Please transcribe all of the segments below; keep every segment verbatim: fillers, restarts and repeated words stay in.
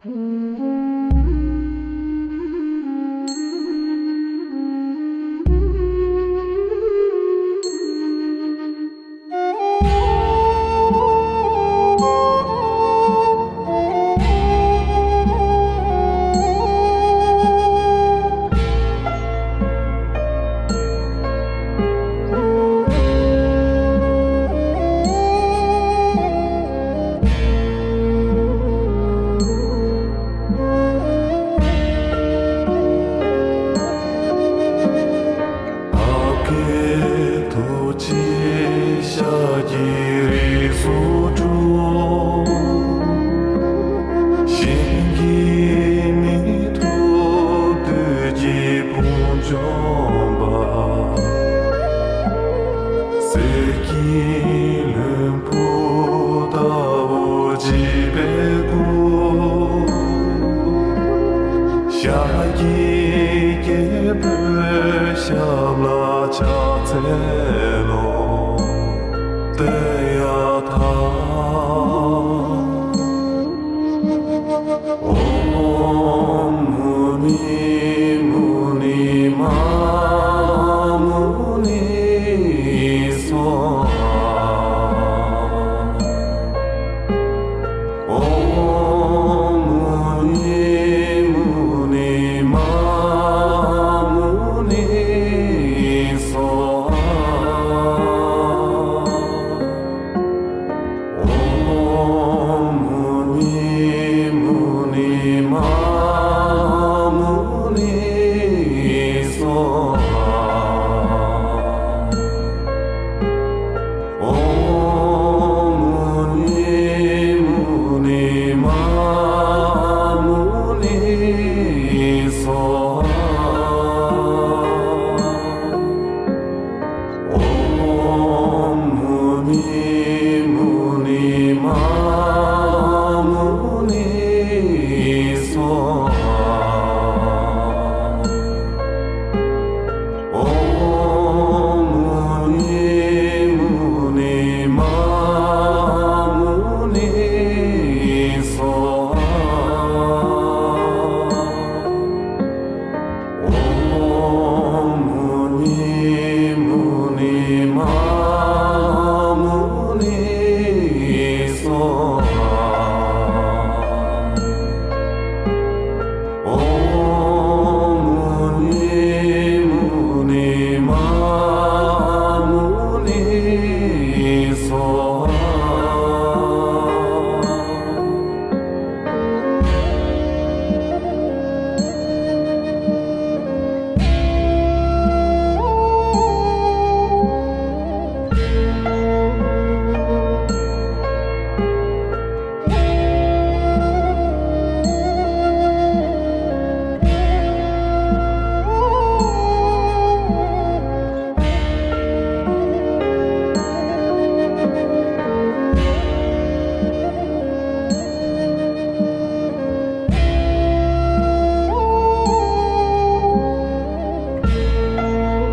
ཨ་ཀེ་ཐུགས་རྗེ་ཤཱཀྱའི་རིགས་སུ་འཁྲུངས། གཞན་གྱིས་མི་ཐུབ་བདུད་ཀྱི་དཔུང་འཇོམས་པ། གསེར་གྱི་ལྷུན་པོ་ལྟ་བུ་བརྗིད་པའི་སྐུ། ཤཱཀྱའི་རྒྱལ་པོའི་ཞབས་ལ་ཕྱག་འཚལ་ལོ། ཏདྱ་ཐཱ། ཨོཾ་མུ་ནི་མུ་ནི་མ་ཧཱ་མུ་ནི་སྭཱ་ཧཱ། ཨོཾ་མུ་ནི་མུ་ནི་མ་ཧཱ་མུ་ནི་སྭཱ་ཧཱ། ཨོཾ་མུ་ནི་མུ་ནི་མ་ཧཱ་མུ་ནི་སྭཱ་ཧཱ། ཨོཾ་མུ་ནི་མུ་ནི་མ་ཧཱ་མུ་ནི་སྭཱ་ཧཱ། ཨོཾ་མུ་ནི་མུ་ནི་མ་ཧཱ་མུ་ནི་སྭཱ་ཧཱ། ཨོཾ་མུ་ནི་མུ་ནི་མ་ཧཱ་མུ་ནི་སྭཱ་ཧཱ། ཨོཾ་མུ་ནི་མུ་ནི་མ་ཧཱ་མུ་ནི་སྭཱ་ཧཱ། ཨོཾ་མུ་ནི་མུ་ནི་མ་ཧཱ་མུ་ནི་སྭཱ་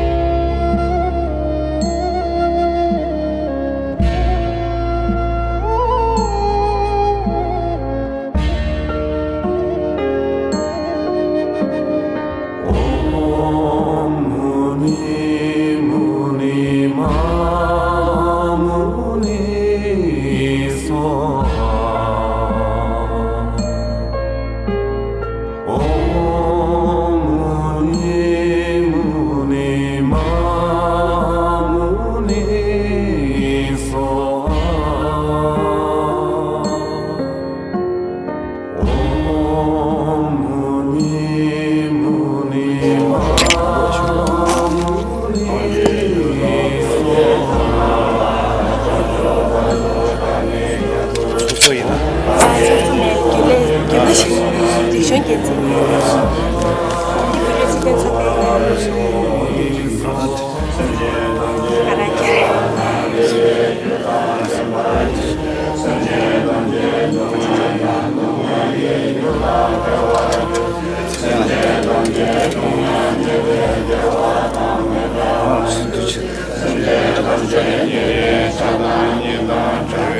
ཧཱ། ཨོཾ་མུ་ནི་མུ་ནི་མ་ཧཱ་མུ་ནི་སྭཱ་ཧཱ། ཨོཾ་མུ་ནི་མུ་ནི་མ་ཧཱ་མུ་ནི་སྭཱ་ཧཱ། ཨོཾ་མུ་ནི་མུ་ནི་མ་ཧཱ་མུ་ནི་སྭཱ་ཧཱ། ཚོགས་གཙོ་ཡིན་ན། ཚོགས་གཙོ་མེད། རྒྱུན་ལས། རྒྱུན་ལས་རིག་གཞུང་འགན་འཛིན་ཡིན། འདི་བོད་རིགས་སྤྱི་མཐུན་ཚོགས་པའི། ང་རང་རྒྱལ།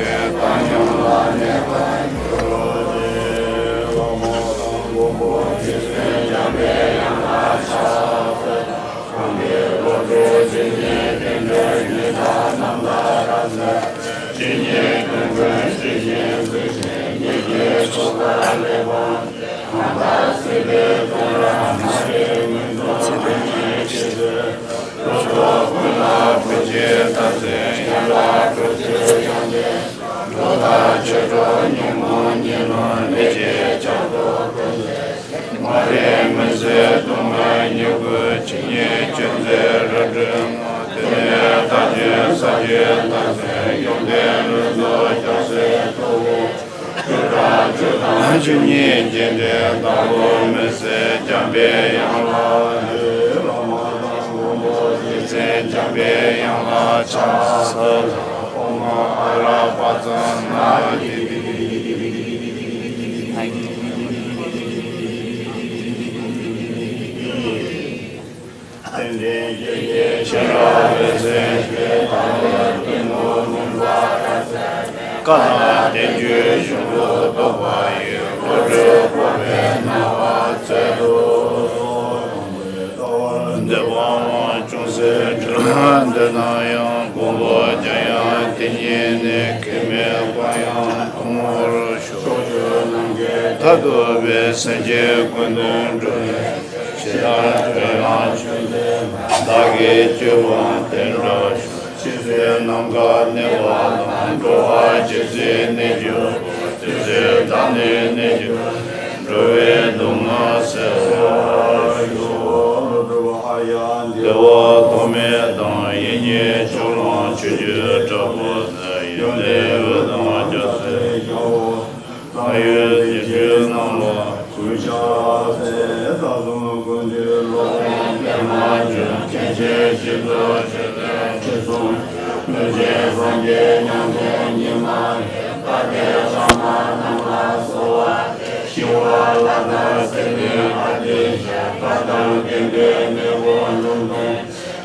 མ་རིག་མུན་སེལ་སྡུག་བསྔལ་ཉེར་དགུ། ཇི་སྙེད་ཆོས་མཛད་རབ་སྤྲུལ་ལྔ། དེ་ནས་བདག་ཀྱང་ས་བཅུའི་བདག་མཛད་ཡོན་ཏན་ལྷུན་རྫོགས་རྒྱལ་སྲས་ཐུ་བོ། ཆོས་གྲགས་ཆོས་དང་ཆོས་ཉིད་རྗེས་འབྲེལ་དྭགས་པོ་མུན་སེལ་འཇམ་པའི་དབྱངས་ལ། མགོན་པོ་རྗེ་བཙུན་འཇམ་པའི་དབྱངས་ལ་ཕྱག་འཚལ་ལོ། ཨོཾ་ཨ་ར་པ་ཙ་ན་དྷཱིཿ། བཀའ་དང་བསྟན་བཅོས་གཞུང་ལུགས་རྟོགས་པ་ཡི། བློ་གྲོས་སྤོབས་པའི་སྣང་བ་སྩལ་དུ། མཛད་པ་དབང་ཕྱུག་སྲས་བཅུ། འདི་ན་ཡང་མགོན་པོ་འཇམ་དབྱངས་དེ་ཉིད་ནི། སྐྱེ་མེད་པ་ཡང་མཐོང་བར་ཤོག། མཐར་ཐུག་པའི་སེམས་ཅན་ཀུན་དོན་སྒྲུབ་པའི། ཇི་ལྟར་འགྲོ་ཡང་ཆོས་འདི་ན། བདག་གིས་ཅི་བསྒོམས་དེ་འདྲ་ཤོག། ཕྱི་སེམས་ནམ་མཁར་གནས་པ་དང་། འགྲོ་བ་ཇི་སྲིད་གནས་གྱུར་ཀྱང་། དེ་སྲིད་བདག་ནི་གནས་གྱུར་ཅིང་། འགྲོ་བའི་སྡུག་བསྔལ་སེལ་བར་ཤོག། བདེ་བ་ཐོགས་མེད་དང་། ཡེ་ཤེས་ཕྱོགས་གླང་ཆོས་ཀྱི་དྲག་པོ་ནི། ཡོན་ཏན་འོད་དང་རྒྱ་མཚོའི་ཤར་བ། བསམ་ཡས་བརྩོན་འགྲུས་རྣམས་ལ་གུས་ཕྱག་འཚལ། རྩ་གསུམ་ཀུན་འདུས་སློབ་དཔོན་པདྨ་འབྱུང་གནས། མཁན་ཆེན་ཞི་ཁྲོ་ཆོས་སྐྱོང་ཁྲི་སྲོང་ལྡེའུ་བཙན། སངས་རྒྱས་ཉང་སྟོན་ཉི་མ་ལྷ། དཔལ་ལྡན་བླ་མ་རྣམས་ལ་གསོལ་བ་འདེབས། ཞི་བ་ལྷ་དང་སྲས་བློན་ཨ་ཏི་ཤ། བཀའ་དང་བསྟན་པའི་མེས་པོ་ལུང་སྟོན།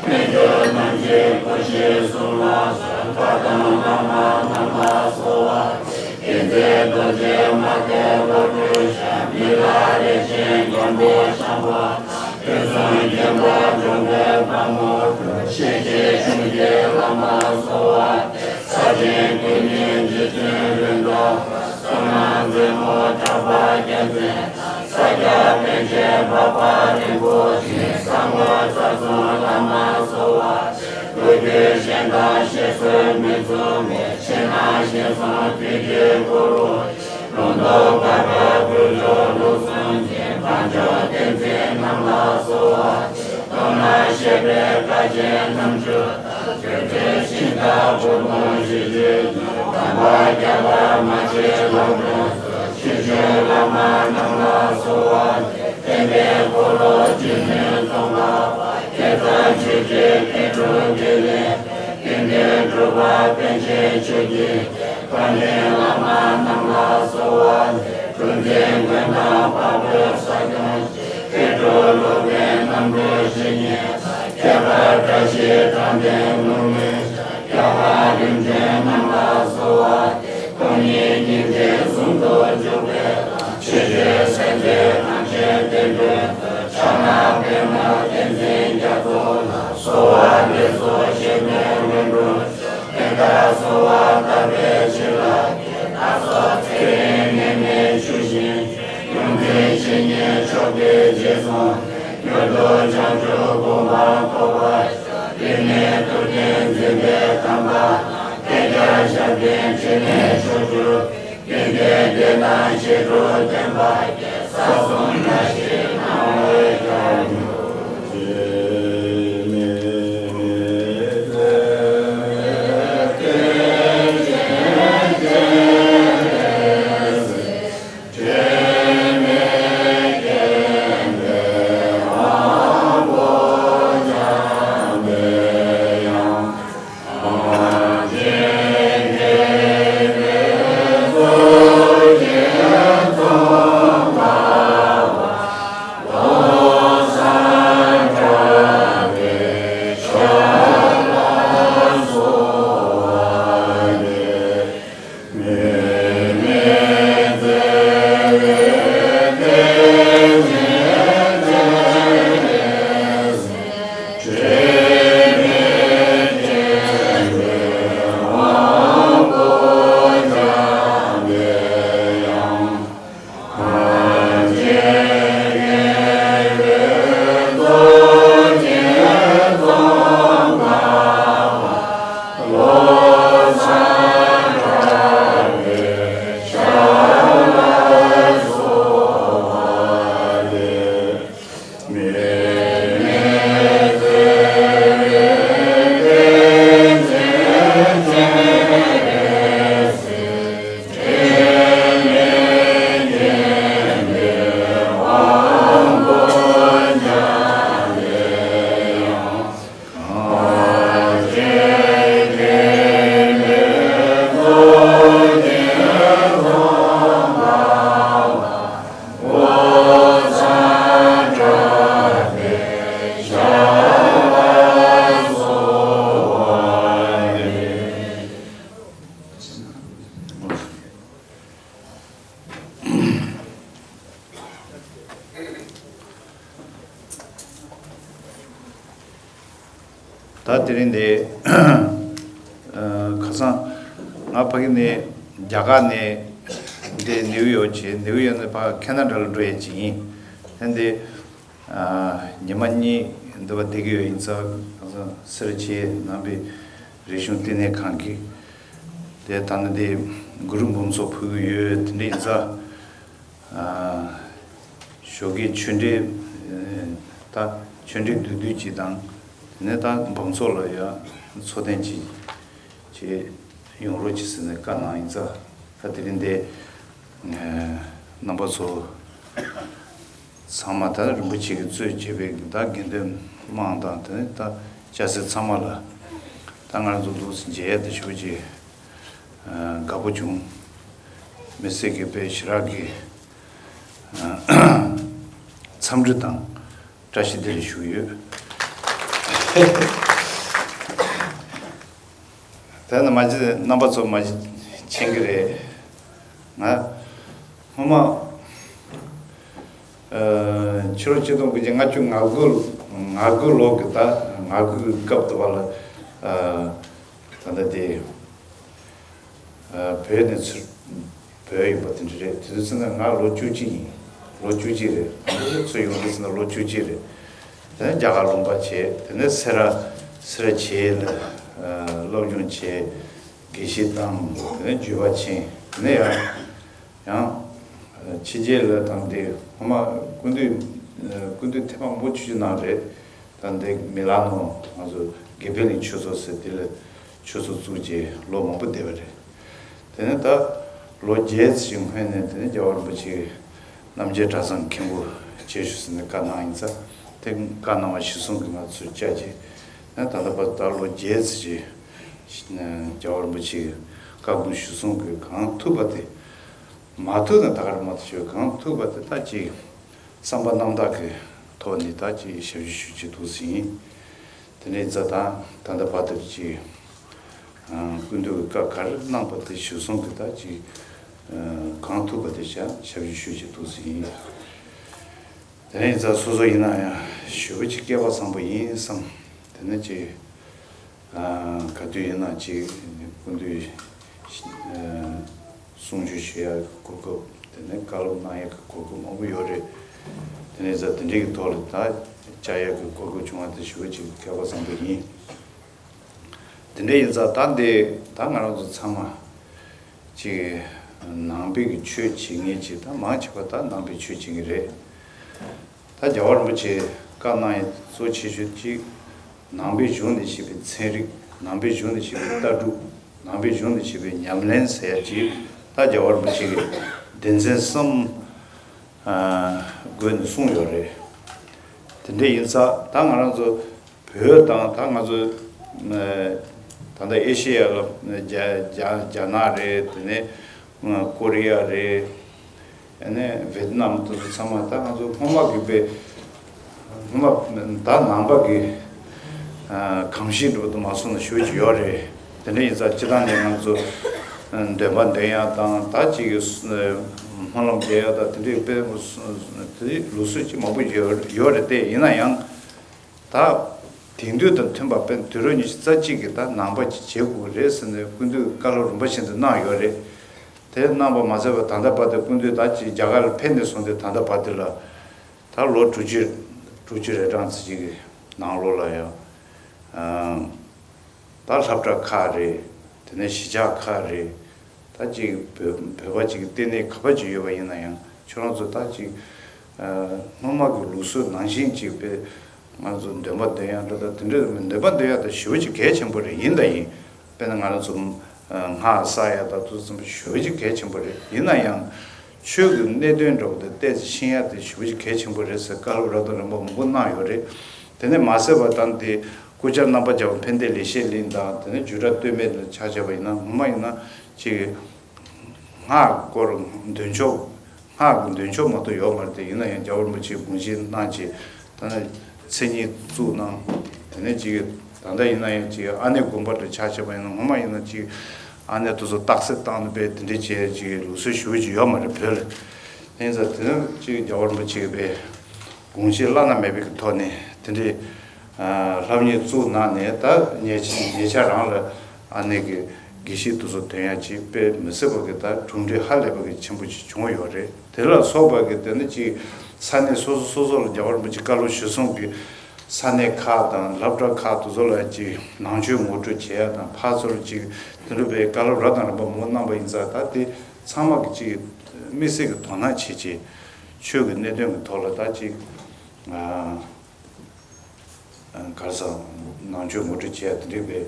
རྣལ་འབྱོར་རྣམས་ཀྱི་སྐུ་ཞིང་གསུང་ལ་གསོལ། བཀའ་དང་བླ་མ་རྣམས་ལ་གསོལ་བ་འདེབས། མཁྱེན་བརྩེ་རྡོ་རྗེ་མ་བསྐྱོད་བློ་གྲོས་ཞན། མི་ལ་རས་ཆེན་སྒམ་པོ་འཆང་བ། ཕུན་སུམ་རྒྱན་པ་འབྱུང་པོའི་དཔལ་མོ་ཁྱོད། ཤེས་བྱའི་གཞུང་གི་བླ་མ་གསོལ་བ་འདེབས། ས་ཆེན་ཀུན་གཉིས་རྗེ་བཙུན་རེད་མདའ། བསོད་ནམས་རྩེ་མོ་གྲགས་པ་རྒྱལ་མཚན། ས་སྐྱ་པཎ་ཆེན་འཕགས་པ་རིན་པོ་ཆེ། གསང་བ་རྩ་གསུམ་བླ་མ་གསོལ་བ་འདེབས། ལོ་རྒྱུས་གཞན་དང་བཤད་སྲོལ་མི་མཚུངས་པའི། ཕྱི་ནང་གཞན་གསུམ་དུས་ཀྱི་འཁོར་ལོ། ལུང་རྟོགས་དགག་པའི་དགོས་འཇུག་ལུགས་གསུམ་གྱི། དཔལ་འབྱོར་བསྟན་འཛིན་རྣམས་ལ་གསོལ་བ་འདེབས། མདོར་ན་བཤད་པའི་བཀའ་ཆེན་རྣམ་བཅུ་དང་། རྗེ་བཙུན་ཤིང་རྟ་ཕོ་མོ་བཞི་བཅུའི་རྒྱུད། དམ་པ་བརྒྱ་དང་མ་ཕྱེད་ལམ་སྟོན་ཚུལ། ཕྱི་བཤོལ་བླ་མ་རྣམས་ལ་གསོལ་བ་འདེབས། བསྟན་པའི་འཁོར་ལོ་རྗེ་བཙུན་ཙོང་ཁ་པ། བསྐྱེད་རྫོགས་ཆོས་ཀྱི་ཐིག་དྲུག་འདི་ལས། ཀུན་འདུས་གྲུབ་པ་པཎ་ཆེན་ཆོས་ཀྱི་དཔལ་ལྡན་བླ་མ་རྣམས་ལ་གསོལ་བ་འདེབས། གྲུ་འཛིན་མགོན་དང་དཔའ་བོས་ས་སྐྱོང་། ཐེག་དྲུག་སློབ་དཔོན་རྣམ་གྲོལ་བཤེས་གཉེན། ཁྱད་པར་བཀྲ་ཤིས་དྲང་ལྡན་ངུར་སྨྲིག་ཤར། རྒྱལ་བ་རིམ་བྱོན་རྣམས་ལ་གསོལ་བ་འདེབས། སྟོང་ཉིད་སྙིང་རྗེ་ཟུང་དུ་འཇུག་པའི་ལམ། ཆོས་སྤྱོད་སེམས་བསྐྱེད་ཐམས་ཅད་བདེ་འགྲོའི་མཐུ། ཕྱག་ན་པདྨོ་བསྟན་འཛིན་རྒྱ་མཚོ་ལ། གསོལ་བ་འདེབས་སོ་གཞན་ཕན་ལྷུན་གྲུབ་ཤོག། དེ་ལྟར་གསོལ་བ་བཏབ་པའི་ཕྱིར་ལ། བདག་སོགས་ཚེ་རིང་ནད་མེད་ཕྱུག་ཅིང་། ཡོངས་འཛིན་བཤེས་གཉེན་མཆོག་གི་རྗེས་སུ། མྱུར་དུ་བྱང་ཆུབ་གོ་འཕང་ཐོབ་པར་ཤོག། དེ་ནས་ཐུབ་བསྟན་འཛིན་པའི་དམ་པ། ཐེག་བརྒྱ་ཞབས་བརྟན་ཕྲིན་ལས་ཕྱོགས་བཅུར། ཀུན་གྱི་བདེ་དང་ཞི་ཁྲོ་བདེན་པ་རྒྱས། ས་གསུམ་བཀྲ་ཤིས་སྣང་བས་ཁྱབ་འགྲོ། ད་དེ་རིང་འདི་ཁ་སང་ང་ཕ་གི་ནས་རྒྱ་གར་ནས་འདི་ནིའུ་ཡོག་བྱས། ནིའུ་ཡོག་ནས་ཕར་ཁེ་ན་ཌ་ལ་འགྲོ་ཡས་ཅིག་ཡིན། ཨ་འདི་ཉི་མ་གཉིས་འདི་བ་བསྡད་ཀྱི་ཡོད། ཡིན་ཙང་ཁ་སང་སེར་བྱེས་ནང་པའི་རིག་གཞུང་བསྟི་གནས་ཁང་གི་དེ་ད་ནི་འདི་གུ་རུ་འབུམ་ཚོགས་ཕུལ་གྱི་ཡོད། དེ་འདྲ་ཡིན་ཙང་ཞོགས་ཀའི་ཆོས་འབྲེལ་ད་ཆོས་འབྲེལ་བསྡུས་བསྡུས་ཅིག་དང་། དེ་ནས་ད་འབུམ་ཚོགས་ལ་ཡང་འཚོ་རྟེན་ཅིག་ཅིག་ཡོང་རོགས་གྱིས་ཟེར་ནས་བཀའ་གནང་ཡིན་ཙང་། ད་དེ་རིང་འདི་རྣམ་པ་ཚོ་ཚང་མ་ད་རིན་པོ་ཆེ་གིས་གཙོས་བྱས་པའི་ད་དགེ་འདུན་དམངས་དང་། དེ་ནས་ད་སྐྱ་སེར་ཚང་མ་ལ་ད་ང་རང་ཚོ་འདུག་སེ་མཇལ་ཡ་དེ་ཞེ་པོ་ཅིག་དགའ་པོ་བྱུང་། མི་སེར་གྱི་དཔེ་ཞེ་དྲག་གི་འཚམས་འདྲི་དང་བཀྲ་ཤིས་བདེ་ལེགས་ཞུ་གི་ཡོད། དེ་ནི་མ་གཞི་རྣམ་པ་ཚོ་མ་གཞི་མཁྱེན་གྱི་རེད། ང་སྔོན་མ་ཕྱི་ལོ་ཆིག་སྟོང་དགུ་བརྒྱ་ལྔ་བཅུ་ང་དགུ་ང་དགུ་ལོ་གི་ད་ང་དགུ་གི་སྐབས་དུ་བ་ལ་ད་ལྟ་དེ་བོད་ནས་ཚུར་བོད་ཡིན་པ་དེ་འདྲ་རེད། དེ་དུས་ཚོད་ན་ང་ལོ་བཅུ་གཅིག་ཡིན། ལོ་བཅུ་གཅིག་རེད། ཚུར་ཡོང་དུས་ཚོད་ན་ལོ་བཅུ་གཅིག་རེད། དེ་ནས་རྒྱ་གར་ལུང་པ་བྱས། དེ་ནས་སེ་ར་སེ་ར་བྱེས་ལ་སློབ་སྦྱོང་བྱས། དགེ་བཤེས་བཏང་། དེ་ནས་བརྒྱུད་པ་ཕྱིན། དེ་ནས་ཡང་ཡང་ཕྱི་རྒྱལ་ལ་དང་དེ་སྔོན་མ་སྐུ་མདུན་སྐུ་མདུན་ཐེངས་མང་པོ་ཆུ་ཆུ་གནང་རེད། ད་འདི་མི་ལ་ནོ་ང་ཚོ་དགེ་འཕེལ་གླིང་ཆོས་ཚོགས་ཟེར་དེ་ལ་ཆོས་ཚོགས་བཙུགས་རྗེས་ལོ་མང་པོ་བསྡད་པ་རེད། དེ་ནས་ད་ལོ་བརྒྱད་ཙམ་ཞིག་སྔོན་ནས་དེ་ནས་རྒྱལ་བ་རིན་པོ་ཆེ་རྣམ་རྒྱལ་གྲྭ་ཚང་མཁན་པོ་བྱེད་ཤོག་ཟེར་ནས་བཀའ་གནང་ཡིན་ཙང་། དེ་བཀའ་གནང་བ་གཞིར་བཟུང་གིས་ང་ཚོས་བཅར་རྗེས་ད་ལྟ་བར་ད་ལོ་བརྒྱད་ཙམ་ཞིག་རྒྱལ་བ་རིན་པོ་ཆེའི་བཀའ་དགོངས་གཞིར་བཟུང་གིས་གང་ཐུབ་པ་དེ། མ་ཐུབ་ན་ད་ག་རེ་མ་ཐུབ་ཞུ། གང་ཐུབ་པ་དེ་ད་ཅིག་བསམ་པ་རྣམ་དག་གི་ཐོག་ནས་ད་ཅིག་ཞབས་ཕྱི་ཞུ་རྒྱུ་འདུག་ཟིན། དེ་ནས་ད་ད་ད་ལྟ་བར་དུ་ཅིག་སྐུ་མདུན་གྱི་བཀའ་ག་རེ་གནང་པ་དེ་གཞིར་བཟུང་གི་ད་ཅིག་གང་ཐུབ་པ་དེ་བྱ་ཞབས་ཕྱི་ཞུ་རྒྱུ་འདུག་ཟིན། དེ་ནས་ད་སོ་སོ་ཡིན་ན་ཡང་ཞེ་པོ་ཅིག་སྐལ་བ་བཟང་པོ་ཡིན་བསམ། དེ་ནས་ཅིག་ག་དུས་ཡིན་ན་ཅིག་སྐུ་མདུན་གསུང་ཆོས་ཞུ་ཡག་གི་གོ་སྐབས། དེ་ནས་བཀའ་སློབ་གནང་ཡག་གི་གོ་སྐབས་མང་པོ་ཡོད་རེད། དེ་ནས་ཙང་དེ་འདྲའི་གི་ཐོག་ལ་ད་བཅར་ཡག་གི་གོ་སྐབས་བྱུང་བ་དེ་ཞེ་པོ་ཅིག་སྐལ་བ་བཟང་པོ་ཡིན། དེ་འདྲ་ཡིན་ཙང་ད་འདི་ད་ང་རང་ཚོ་ཚང་མ་ཅིག་ནང་པའི་གི་ཆོས་བྱེད་མཁན་ཅིག་ད་མང་ཆེ་བ་ད་ནང་པའི་ཆོས་བྱེད་མཁན་རེད། ད་རྒྱལ་བ་རིན་པོ་ཆེ་བཀའ་གནང་ཡག་གཙོ་ཆེ་ཤོས་གཅིག་ནང་པའི་གཞུང་ནས་བཤད་པའི་ཚན་རིག་ནང་པའི་གཞུང་ནས་བཤད་པའི་ལྟ་གྲུབ། ནང་པའི་གཞུང་ནས་བཤད་པའི་ཉམས་ལེན་ཟེར་ཡག་ཅིག་ད་རྒྱལ་བ་རིན་པོ་ཆེ་གིས་སྡེ་ཚན་གསུམ་བགོས་ནས་གསུངས་ཡོད་རེད། དེ་འདྲ་ཡིན་ཙང་ད་ང་རང་ཚོ་བོད་དང་ད་ང་ཚོ་ད་ལྟ་ཨེ་ཤེ་ཡ་ལ་རྒྱ་རྒྱ་རྒྱ་ནག་རེད། དེ་ནས་ཀོ་རི་ཡ་རེད། ཨ་ནི་ཝེ་ཏི་ནམ་དེ་ཚོ་ཚང་མ་ད་ང་ཚོ་སྔོན་མ་གི་དཔེ་སྔོན་མ་ད་ནང་པ་གི་གོམས་གཤིས་འདྲ་པོ་དུ་མ་སོང་ན་ཞུ་གི་ཡོད་རེད། དེ་འདྲ་ཡིན་ཙང་སྤྱི་བཏང་ནས་ང་ཚོ་འདོན་པ་འདོན་ཡག་དང་ད་ཅིག་སྨོན་ལམ་རྒྱག་ཡག་དང་དེ་འདྲའི་དཔེ་དེ་ལུགས་སྲོལ་ཅིག་མང་པོ་ཡོད་ཡོད་རེད། དེ་ཡིན་ན་ཡང་། ད་དེང་དུས་དང་མཐུན་པ་དཔེ་དུས་རབས་ཉི་ཤུ་རྩ་གཅིག་གི་ད་ནང་པ་ཅིག་བྱེད་དགོས་རེད་ཟེར་ནས་སྐུ་མདུན་བཀའ་སློབ་རིམ་པ་བཞིན་དུ་གནང་ཡོད་རེད། དེ་གནང་བ་མ་ཟད་པ་ད་ལྟ་བར་དུ་སྐུ་མདུན་ད་ཅིག་རྒྱ་གར་ལ་ཕེབས་ནས་བཟུང་སྟེ་ད་ལྟ་བར་དུ་ལ་ད་ལོ་དྲུག་ཅུ་དྲུག་ཅུ་རེ་གྲངས་ཙམ་ཅིག་གི་ནང་ལོགས་ལ་ཡང་ད་སློབ་གྲྭ་ཁག་རེད། དེ་ནས་གཞིས་ཆགས་ཁག་རེད། ད་ཅིག་བོད་བོད་པ་ཅིག་གི་ལྟེ་གནས་ག་པར་ཅིག་ཡོད་པ་ཡིན་ན་ཡང་ཁྱོད་རང་ཚོ་ད་ཅིག་སྔོན་མ་གི་ལུགས་སྲོལ་ནང་བཞིན་ཅིག་དཔེ་ང་ཚོ་འདོན་པ་འདོན་ཡག་འདྲ་ད་དེ་འདྲ་འདོན་པ་འདོན་ཡག་ད་ཞེ་པོ་ཅིག་གལ་ཆེན་པོ་རེད། ཡིན་ད་ཡིན། དཔེར་ན་ང་རང་ཚོ་སྔགས་བསགས་ཡག་ད་དུ་ཙམ་པ་ཞེ་པོ་ཅིག་གལ་ཆེན་པོ་རེད། ཡིན་ན་ཡང་ཆོས་ཀྱི་གནད་དོན་འདྲ་པོ་དེ་ཏོག་ཙམ་ཤེས་ཡག་དེ་ཞེ་པོ་ཅིག་གལ་ཆེན་པོ་རེད་ཟེར་བཀའ་སློབ་རབ་དང་རིམ་པ་མང་པོ་གནང་ཡོད་རེད། དེ་ནས་མ་ཟད་པ་དང་དེ་སྐུ་བཅར་རྣམ་པ་བརྒྱ་པ་ཕན་བདེ་ལེགས་བཤད་གླིང་དང་དེ་ནས་བརྒྱུད་གྲྭ་སྟོད་སྨད་ལ་ཆ་བཞག་པ་ཡིན་ན་ངོ་མ་ཡིན་ན་ཅིག་སྔགས་སྐོར་འདོན་ཆོག་སྔགས་ཀྱི་འདོན་ཆོག་མ་གཏོགས་ཡོད་མ་རེད། དེ་ཡིན་ན་ཡང་རྒྱལ་བ་རིན་པོ་ཆེའི་དགོངས་བཞེད་གནང་བྱས་ད་ནི་མཚན་ཉིད་བཙུགས་གནང་། དེ་ནས་ཅིག་ད་ལྟ་ཡིན་ན་ཡང་ཅིག་ཨ་ནེ་དགོན་པ་འདྲ་ཆ་བཞག་པ་ཡིན་ན་ངོ་མ་ཡིན་ན་ཅིག་ཨ་ནེ་དེ་ཚོ་རྟགས་གསལ་བཏང་ནས་དཔེ་དེ་འདྲས་བྱས་ཅིག་ལུགས་སྲོལ་ཞེ་པོ་ཅིག་ཡོད་མ་རེད་བོད་ལ། དེ་ཡིན་ཙང་དེ་ནས་ཅིག་རྒྱལ་བ་རིན་པོ་ཆེ་གི་དཔེ་དགོངས་བཞེད་བླ་ན་མེད་པའི་གི་ཐོག་ནས་དེ་འདྲས་ ལྷབ་གཉེར་བཙུགས་གནང་ནས་ད་ཉེ་ཉེ་ཆར་རང་ལ་ཨ་ནེ་གི་དགེ་བཤེས་དེ་ཚོ་ཐོན་ཡག་ཅིག་དཔེ་མི་སྲིད་པ་གི་ད་གྲུབ་འབྲས་ཧ་ལས་པ་གི་ཆེན་པོ་ཅིག་བྱུང་ཡོད་རེད། དེ་ལ་སོགས་པ་གི་དེ་ནི་ཅིག་ས་གནས་སོ་སོ་སོ་སོ་ལ་རྒྱལ་བ་རིན་པོ་ཆེ་བཀའ་སློབ་ཞུ་སོང་གི་ས་གནས་ཁག་དང་སློབ་གྲྭ་ཁག་དེ་ཚོ་ལ་ཅིག་ནང་ཆོས་ངོ་སྤྲོད་བྱེད་ཡག་དང་ཕར་ཚུར་ཅིག་དེ་འདྲ་བའི་བཀའ་སློབ་རབ་དང་རིམ་པ་མང་པོ་གནང་པ་ཡིན་ཙང་ད་དེ་ཚང་མ་གི་ཅིག་དམིགས་བསལ་གི་དོ་སྣང་བྱེད་ཅིག་ཆོས་ཀྱི་གནད་དོན་གྱི་ཐོག་ལ་ད་ཅིག་ག་རེ་ཟེར། ནང་ཆོས་ངོ་སྤྲོད་བྱེད་ཡག་དེ་འདྲའི་བའི་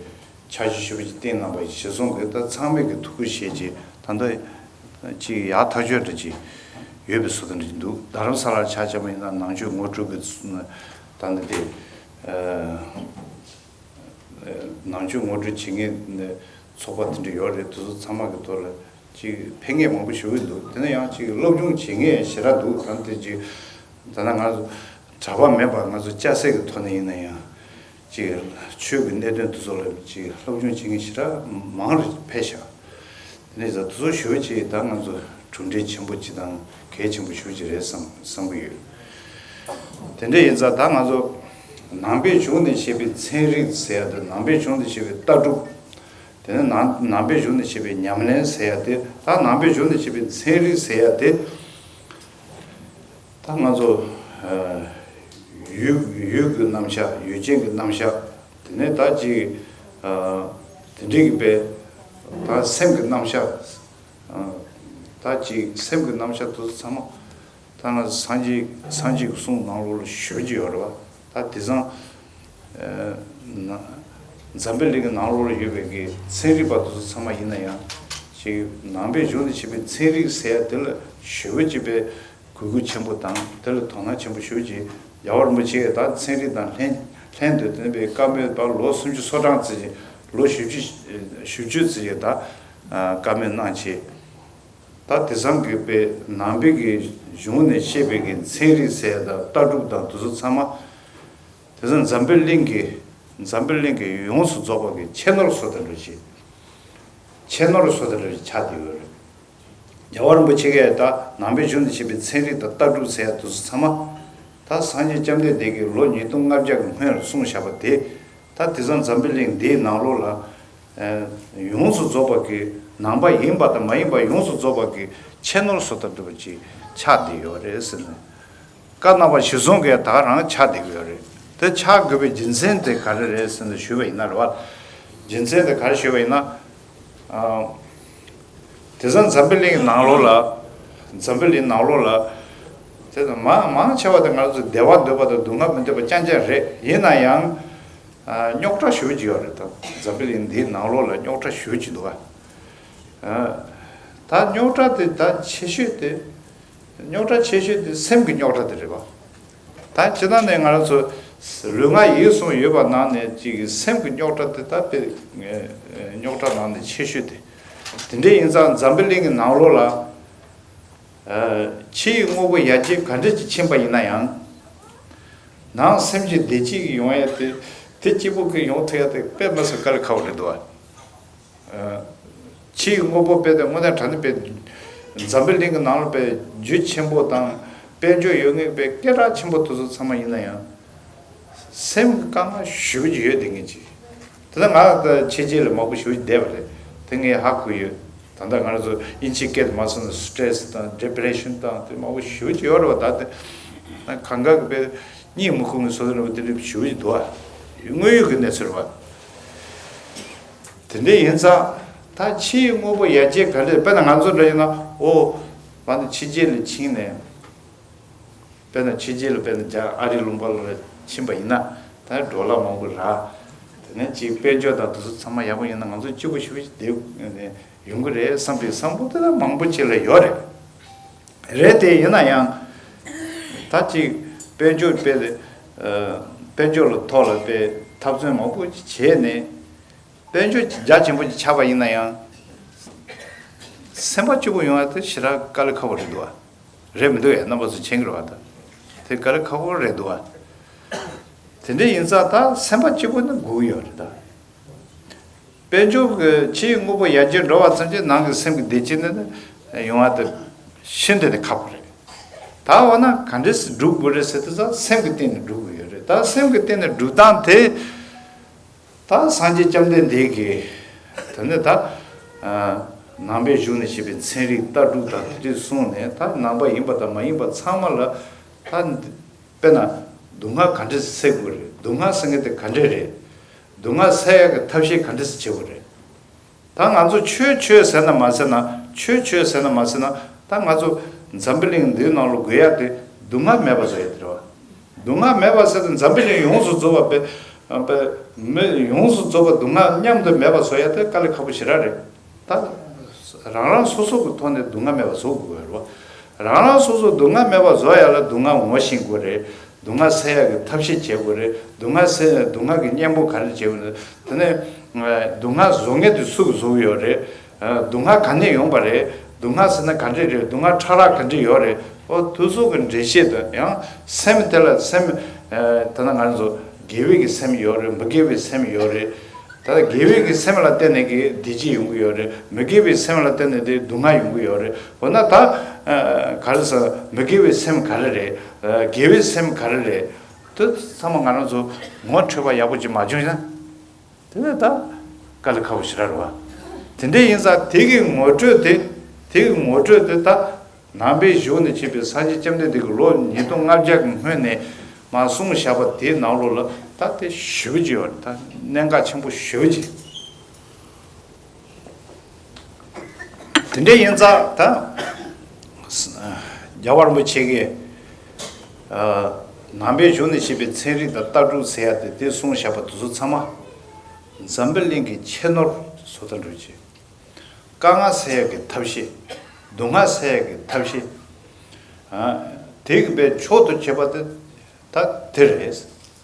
འཆར་གཞི་ཞེ་པོ་ཅིག་བཏིང་གནང་པ་ཞེས་སོང་གི་ད་ཚང་མས་ཀྱི་ཐུགས་ཁུར་བཞེས་ཀྱི་ད་ལྟ་ཅིག་ཡག་ཐག་ཆོད་འདྲ་ཅིག་ཡོད་པའི་བཟོ་ལྟ་འདྲ་ཅིག་འདུག་རྡ་རམ་ས་ལར་ཆ་བཞག་པ་ཡིན་ན་ནང་ཆོས་ངོ་སྤྲོད་ཀྱི་ད་ལྟ་དེ་ནང་ཆོས་ངོ་སྤྲོད་བྱེད་མཁན་ཚོགས་པ་དེ་འདྲ་ཡོད་རེད། དེ་ཚོ་ཚང་མ་གི་ཐོག་ལ་ཅིག་ཕན་ངེས་མང་པོ་ཞུ་གི་འདུག་དེ་ནས་ཡང་ཅིག་སློབ་སྦྱོང་བྱེད་མཁན་ཞེ་དྲག་འདུག་ད་དེ་ཅིག་ད་ལྟ་ང་ཚོ་གྲྭ་པ་མེད་པར་ང་ཚོ་སྐྱ་སེར་གྱི་ཐོག་ནས་ཡིན་ན་ཡང་ཅིག་ཆོས་ཀྱི་གནད་དོན་དེ་ཚོ་ལ་ཅིག་སློབ་སྦྱོང་བྱེད་མཁན་ཞེ་དྲག་མང་རུ་འཕེལ་ཤག་དེ་ནས་ད་དེ་ཚོ་ཞུ་བ་ཅིག་ད་ང་ཚོ་གྲུབ་འབྲས་ཆེན་པོ་ཅིག་དང་གལ་ཆེན་པོ་ཞུ་བ་ཅིག་རེད་བསམ་བསམ་གྱི་ཡོད། དེ་འདྲ་ཡིན་ཙང་ད་ང་ཚོ་ནང་པའི་གཞུང་ནས་བཤད་པའི་ཚན་རིག་ཟེར་ཡ་དང་ནང་པའི་གཞུང་ནས་བཤད་པའི་ལྟ་གྲུབ། དེ་ནས་ནང་ནང་པའི་གཞུང་ནས་བཤད་པའི་ཉམས་ལེན་ཟེར་ཡ་དེ་ད་ནང་པའི་གཞུང་ནས་བཤད་པའི་ཚན་རིག་ཟེར་ཡ་དེ་ད་ང་ཚོ་ཡུལ་ཡུལ་གྱི་རྣམ་གཞག་ཡུལ་ཅན་གྱི་རྣམ་གཞག་དེ་ནས་ད་ཅིག་དེ་འདྲའི་གི་པའི་ད་སེམས་ཀྱི་རྣམ་གཞག་ད་ཅིག་སེམས་ཀྱི་རྣམ་གཞག་དེ་ཚོ་ཚང་མ། ད་ང་སངས་རྒྱས་སངས་རྒྱས་ཀྱི་གསུང་ནང་ལོགས་ལ་ཞུ་རྒྱུ་ཡོད་རེད་བ། ད་དེང་སང་ན་འཛམ་བུ་གླིང་གི་ནང་ལོགས་ལ་ཡོད་པའི་གི་ཚན་རིག་པ་དེ་ཚོ་ཚང་མ་ཡིན་ན་ཡང་ཅིག་ནང་པའི་གཞུང་ནས་བཤད་པའི་ཚན་རིག་ཟེར་ཡ་དེ་ལ་ཞེ་པོ་ཅིག་པའི་གུས་བཀུར་ཆེན་པོ་དང་དེ་ལ་དོ་སྣང་ཆེན་པོ་ཞེ་པོ་ཅིག་རྒྱལ་བ་རིན་པོ་ཆེ་ད་ཚན་རིག་དང་ལྷན་ལྷན་དུ་དེ་པའི་བཀའ་མོལ་ད་ལོ་སུམ་ཅུ་སོ་གྲངས་ཙམ་ཅིག་ལོ་བཞི་བཅུ་བཞི་བཅུ་ཙམ་ཅིག་ད་བཀའ་མོལ་གནང་བྱས། ད་དེང་སང་གི་པའི་ནང་པའི་གི་གཞུང་ནས་བཤད་པའི་གི་ཚན་རིག་ཟེར་དང་ལྟ་གྲུབ་དང་དེ་ཚོ་ཚང་མ་དེང་སང་འཛམ་བུ་གླིང་གི་འཛམ་བུ་གླིང་གི་ཡོངས་སུ་རྫོགས་པ་གི་ཁྱད་ནོར་བཟོ་ལྟ་འགྲོ་ཅིག་ཁྱད་ནོར་བཟོ་ལྟ་འགྲོ་ཅིག་ཆགས་བསྡད་ཡོད་རེད། རྒྱལ་བ་རིན་པོ་ཆེ་གིས་ད་ནང་པའི་གཞུང་ནས་བཤད་པའི་ཚན་རིག་དང་ལྟ་གྲུབ་ཟེར་ཡ་དེ་ཚོ་ཚང་མ་ད་སངས་རྒྱས་བཅོམ་ལྡན་འདས་ཀྱིས་ལོ་ཉིས་སྟོང་ལྔ་བརྒྱ་གི་སྔོན་ལ་གསུངས་བཞག་པ་དེ་ད་དེང་སང་འཛམ་བུ་གླིང་འདིའི་ནང་ལོགས་ལ། ཡོངས་སུ་རྫོགས་པ་གི་ནང་པ་ཡིན་པ་དང་མ་ཡིན་པ་ཡོངས་སུ་རྫོགས་པ་གི་ཁྱད་ནོར་བཟོ་ལྟ་འགྲོ་བ་ཅིག་ཆགས་བསྡད་ཡོད་རེད་ཟེར་ནས། བཀའ་གནང་བ་གཞིར་བཟུང་གིས་ད་ག་རང་ཆགས་བསྡད་ཀྱི་ཡོད་རེད། དེ་ཆགས་དགོས་པའི་རྒྱུ་མཚན་དེ་ག་རེ་རེད་ཟེར་ནས་ཞུས་པ་ཡིན་ན་རེད་བ། རྒྱུ་མཚན་དེ་ག་རེ་ཞུས་པ་ཡིན་ན། དེང་སང་འཛམ་བུ་གླིང་ནང་ལོགས་ལ། འཛམ་བུ་གླིང་ནང་ལོགས་ལ། དེ་དང་མང་མང་ཆེ་བ་དེ་ང་ཚོ་བདེ་བ་འདོད་པ་དང་སྡུག་བསྔལ་མི་འདོད་པ་རྐྱང་རྐྱང་རེད། ཡིན་ན་ཡང་། རྙོག་དྲ་ཞེ་པོ་ཅིག་ཡོད་རེད་ད། འཛམ་བུ་གླིང་འདིའི་ནང་ལོགས་ལ་རྙོག་དྲ་ཞེ་པོ་ཅིག་འདུག་ག་ད་རྙོག་དྲ་དེ་ད་ཆེ་ཤོས་དེ། རྙོག་དྲ་ཆེ་ཤོས་དེ་སེམས་ཀྱི་རྙོག་དྲ་དེ་རེད་པ། ད་སྤྱིར་བཏང་ནས་ང་རང་ཚོ་ལུས་ངག་ཡིད་གསུམ་ཡོད་པ་ནང་ནས་ཅིག་གི་སེམས་ཀྱི་རྙོག་དྲ་དེ་ད་དཔེ་རྙོག་དྲ་ནང་ནས་ཆེ་ཤོས་དེ། དེ་འདྲ་ཡིན་ཙང་འཛམ་བུ་གླིང་གི་ནང་ལོགས་ལ། ཕྱི་ཡི་དངོས་པོ་ཡར་རྒྱས་ག་འདྲ་ཅིག་ཕྱིན་པ་ཡིན་ན་ཡང་། ནང་སེམས་ཀྱི་བདེ་སྐྱིད་ཡོང་ཡ་དེ་དེ་གཅིག་པོ་གི་ཡོང་ཐུབ་ཡ་དེ་དཔེ་མི་སྲིད་དཀའ་ལས་ཁག་པོ་རེད་འདུག་ཨ། ཕྱིའི་དངོས་པོ་དཔེ་དེ་དངོས་གནས་དྲང་གནས་དཔེ་འཛམ་བུ་གླིང་གི་ནང་ལ་དཔེ་རྒྱུ་ཆེན་པོ་དང་དཔལ་འབྱོར་ཡོད་ངེས་དཔེ་སྐད་གྲགས་ཆེན་པོ་དེ་ཚོ་ཚང་མ་ཡིན་ན་ཡང་། སེམས་ཀྱི་དཀའ་ངལ་ཞེ་པོ་ཅིག་ཡོད་བསྡད་མཁན་ཅིག་དེ་ལ་ང་ད་ཕྱི་རྒྱལ་ལ་མང་པོ་ཞེ་པོ་ཅིག་བསྡད་པ་རེད། དེ་ངས་ཧ་གོ་ཡོད། ད་ལྟ་ང་རང་ཚོ་དབྱིན་ཇིའི་སྐད་དུ་མ་སོང་ན་སི་ཊེ་རེ་སི་དང་ཌི་པི་རེ་ཤན་དང་དེ་མང་པོ་ཞེ་པོ་ཅིག་ཡོད་རེད་བ། ད་དེ་ན་གང་ག་གི་དཔེ་གཉིད་མི་ཁུག་ངས་བཟོ་དེ་རེད་བ། དེ་འདྲ་ཞེ་པོ་ཅིག་འདུག་བ། དངོས་ཡོད་ཀྱི་གནས་ཚུལ་རེད་བ། དེ་འདྲ་ཡིན་ཙང་ད་ཕྱིའི་དངོས་པོ་ཡར་རྒྱས་ག་འདྲ་དཔེར་ན་ང་ཚོ་འདྲ་ཡིན་ན་ཨོ་མ་ནི་ཕྱི་རྒྱལ་ལ་ཕྱིན་ནས། དཔེར་ན་ཕྱི་རྒྱལ་ལ་དཔེར་ན་རྒྱ་ཨ་རི་ལུང་པ་ལ་ཕྱིན་པ་ཡིན་ན་ད་ཌོ་ལར་མང་པོ་རག་དེ་ནས་ཅིག་དཔལ་འབྱོར་དང་དེ་ཚོ་ཚང་མ་ཡག་པོ་ཡིན་ན་ང་ཚོ་སྐྱིད་པོ་ཞེ་པོ་ཞིག་བསྡད་ཡོང་གི་རེད་བསམ་པའི་བསམ་བློ་དེ་ད་མང་པོ་ཅིག་ལ་ཡོད་རེད། རེད་དེ་ཡིན་ན་ཡང་ད་ཅིག་དཔལ་འབྱོར་དཔེ་དཔལ་འབྱོར་ལ་ཐོག་ལ་དཔེ་འཐབ་རྩོད་མང་པོ་ཅིག་བྱས་ནས། དཔལ་འབྱོར་རྒྱ་ཆེན་པོ་ཅིག་ཆགས་པ་ཡིན་ན་ཡང་། སེམས་པ་སྐྱིད་པོ་ཡོང་ཡ་དེ་ཞེ་དྲག་དཀའ་ལས་ཁག་པོ་རེད་འདུག་བ། རེད་མི་འདུག་ཡ་རྣམ་པ་ཚོ་མཁྱེན་གྱི་རེད་བ་ད། དེ་དཀའ་ལས་ཁག་པོ་རེད་འདུག་བ། དེ་འདྲ་ཡིན་ཙང་ད་སེམས་པ་སྐྱིད་པོ་ནི་དགོས་ཀྱི་ཡོད་རེད་ད། དཔལ་འབྱོར་གྱི་ཕྱིའི་དངོས་པོ་ཡར་རྒྱས་འགྲོ་བ་ཙམ་གྱིས་ནང་གི་སེམས་ཀྱི་བདེ་སྐྱིད་ནི་ཡོང་བ་དེ་ཤིན་ཏུ་ནས་ཁག་པོ་རེད། ད་འོ་ན་ག་འདྲས་སེ་སྒྲུབ་དགོས་རེད་ཟེར་དུས་ཙང་སེམས་ཀྱི་སྟེང་ནས་སྒྲུབ་དགོས་ཡོད་རེད། ད་སེམས་ཀྱི་སྟེང་ནས་སྒྲུབ་སྟངས་དེ། ད་སངས་རྒྱས་བཅོམ་ལྡན་འདས་ཀྱིས་དེ་ནས་ད་ནང་པའི་གཞུང་ནས་བཤད་པའི་ཚན་རིག་ལྟ་གྲུབ་དང་དེ་འདྲས་གསུངས་ནས། ད་ནང་པ་ཡིན་པ་དང་མ་ཡིན་པ་ཚང་མ་ལ་ད་དཔེར་ན་སྡུག་བསྔལ་ག་འདྲས་སེལ་དགོས་རེད། སྡུག་བསྔལ་ཟེར་མཁན་དེ་ག་འདྲས་རེད། སྡུག་བསྔལ་སེལ་ཡག་གི་ཐབས་ཤེས་ག་འདྲས་བྱེད་དགོས་རེད། ད་ང་ཚོ་ཆོས་ཆོས་ཟེར་ན་མ་ཟེར་ན། ཆོས་ཆོས་ཟེར་ན་མ་ཟེར་ན། ད་ང་ཚོ་འཛམ་བུ་གླིང་འདིའི་ནང་ལ་དགོས་ཡག་དེ་སྡུག་བསྔལ་མེད་པ་བཟོ་ཡག་དེ་རེད་བ། སྡུག་བསྔལ་མེད་པ་ཟེར་དུས་འཛམ་བུ་གླིང་ཡོངས་སུ་རྫོགས་པ་པའི་པའི་མི་ཡོངས་སུ་རྫོགས་པ་སྡུག་བསྔལ་མཉམ་དུ་མེད་པ་བཟོ་ཡག་དེ་དཀའ་ལས་ཁག་པོ་ཞེ་དྲག་རེད། ད་རང་རང་སོ་སོ་གི་ཐོག་ནས་སྡུག་བསྔལ་མེད་པ་བཟོ་དགོས་རེད་བ། རང་རང་སོ་སོ་སྡུག་བསྔལ་མེད་པ་བཟོ་ཡག་ལ་སྡུག་བསྔལ་ངོ་ཤེས་དགོས་རེད། སྡུག་བསྔལ་སེལ་ཡག་གི་ཐབས་ཤེས་བྱེད་དགོས་རེད། སྡུག་བསྔལ་སེལ་སྡུག་བསྔལ་གྱི་གཉེན་པོ་ག་རེ་བྱེད་དགོས་རེད། དེ་ནས་སྡུག་བསྔལ་བཟོ་མཁན་དེ་སུ་གིས་བཟོ་གི་ཡོད་རེད། སྡུག་བསྔལ་ག་ནས་ཡོང་པ་རེད། སྡུག་བསྔལ་ཟེར་ན་ག་འདྲས་རེད། སྡུག་བསྔལ་ཕྲ་རགས་ག་འདྲས་ཡོད་རེད། ཨོ་དེ་ཚོ་གི་འགྲེལ་བཤད་དང་། ཡང་སེམས་དེ་ལ་སེམས་དེ་ན་ང་ཚོ་དགེ་བའི་གི་སེམས་ཡོད་རེད། མི་དགེ་བའི་སེམས་ཡོད་རེད། ད་དགེ་བའི་གི་སེམས་ལ་བརྟེན་ནས་གི་བདེ་སྐྱིད་ཡོང་གི་ཡོད་རེད། མི་དགེ་བའི་སེམས་ལ་བརྟེན་ནས་དེ་སྡུག་བསྔལ་ཡོང་གི་ཡོད་རེད། འོ་ན་ད་ག་རེ་ཟེར། མི་དགེ་བའི་སེམས་ག་རེ་རེད། དགེ་བའི་སེམས་ག་རེ་རེད། དེ་ཚང་མ་ང་རང་ཚོ་ངོ་འཕྲོད་པ་ཡག་པོ་ཅིག་མ་བྱུང་ན། དེ་ནས་ད་དཀའ་ལས་ཁག་པོ་ཞེ་དྲག་རེད་བ། དེ་འདྲ་ཡིན་ཙང་དེ་གི་ངོ་སྤྲོད་དེ། དེ་གི་ངོ་སྤྲོད་དེ་ད་ནང་པའི་གཞུང་ནས་བྱས་པའི་སངས་རྒྱས་བཅོམ་ལྡན་འདས་ཀྱིས་ལོ་ཉིས་སྟོང་ལྔ་བརྒྱ་གི་སྔོན་ནས་མར་གསུངས་བཞག་པ་དེའི་ནང་ལོགས་ལ་ད་དེ་ཞེ་པོ་ཅིག་ཡོད་རེད། ད་གནད་འགག་ཆེན་པོ་ཞེ་པོ་ཅིག། དེ་འདྲ་ཡིན་ཙང་ད་རྒྱལ་བ་རིན་པོ་ཆེ་གིས་ནང་པའི་གཞུང་ནས་བཤད་པའི་ཚན་རིག་དང་ལྟ་གྲུབ་ཟེར་ཡ་དེ། དེ་གསུངས་བཞག་པ་དེ་ཚོ་ཚང་མ་འཛམ་བུ་གླིང་གི་ཁྱད་ནོར་བཟོ་ལྟ་འགྲོ་ཆེ། དཀའ་ངལ་སེལ་ཡག་གི་ཐབས་ཤེས། སྡུག་བསྔལ་སེལ་ཡག་གི་ཐབས་ཤེས། དེ་གི་པའི་མཆོག་ཏུ་གྱུར་པ་དེ་ད་དེ་རེད།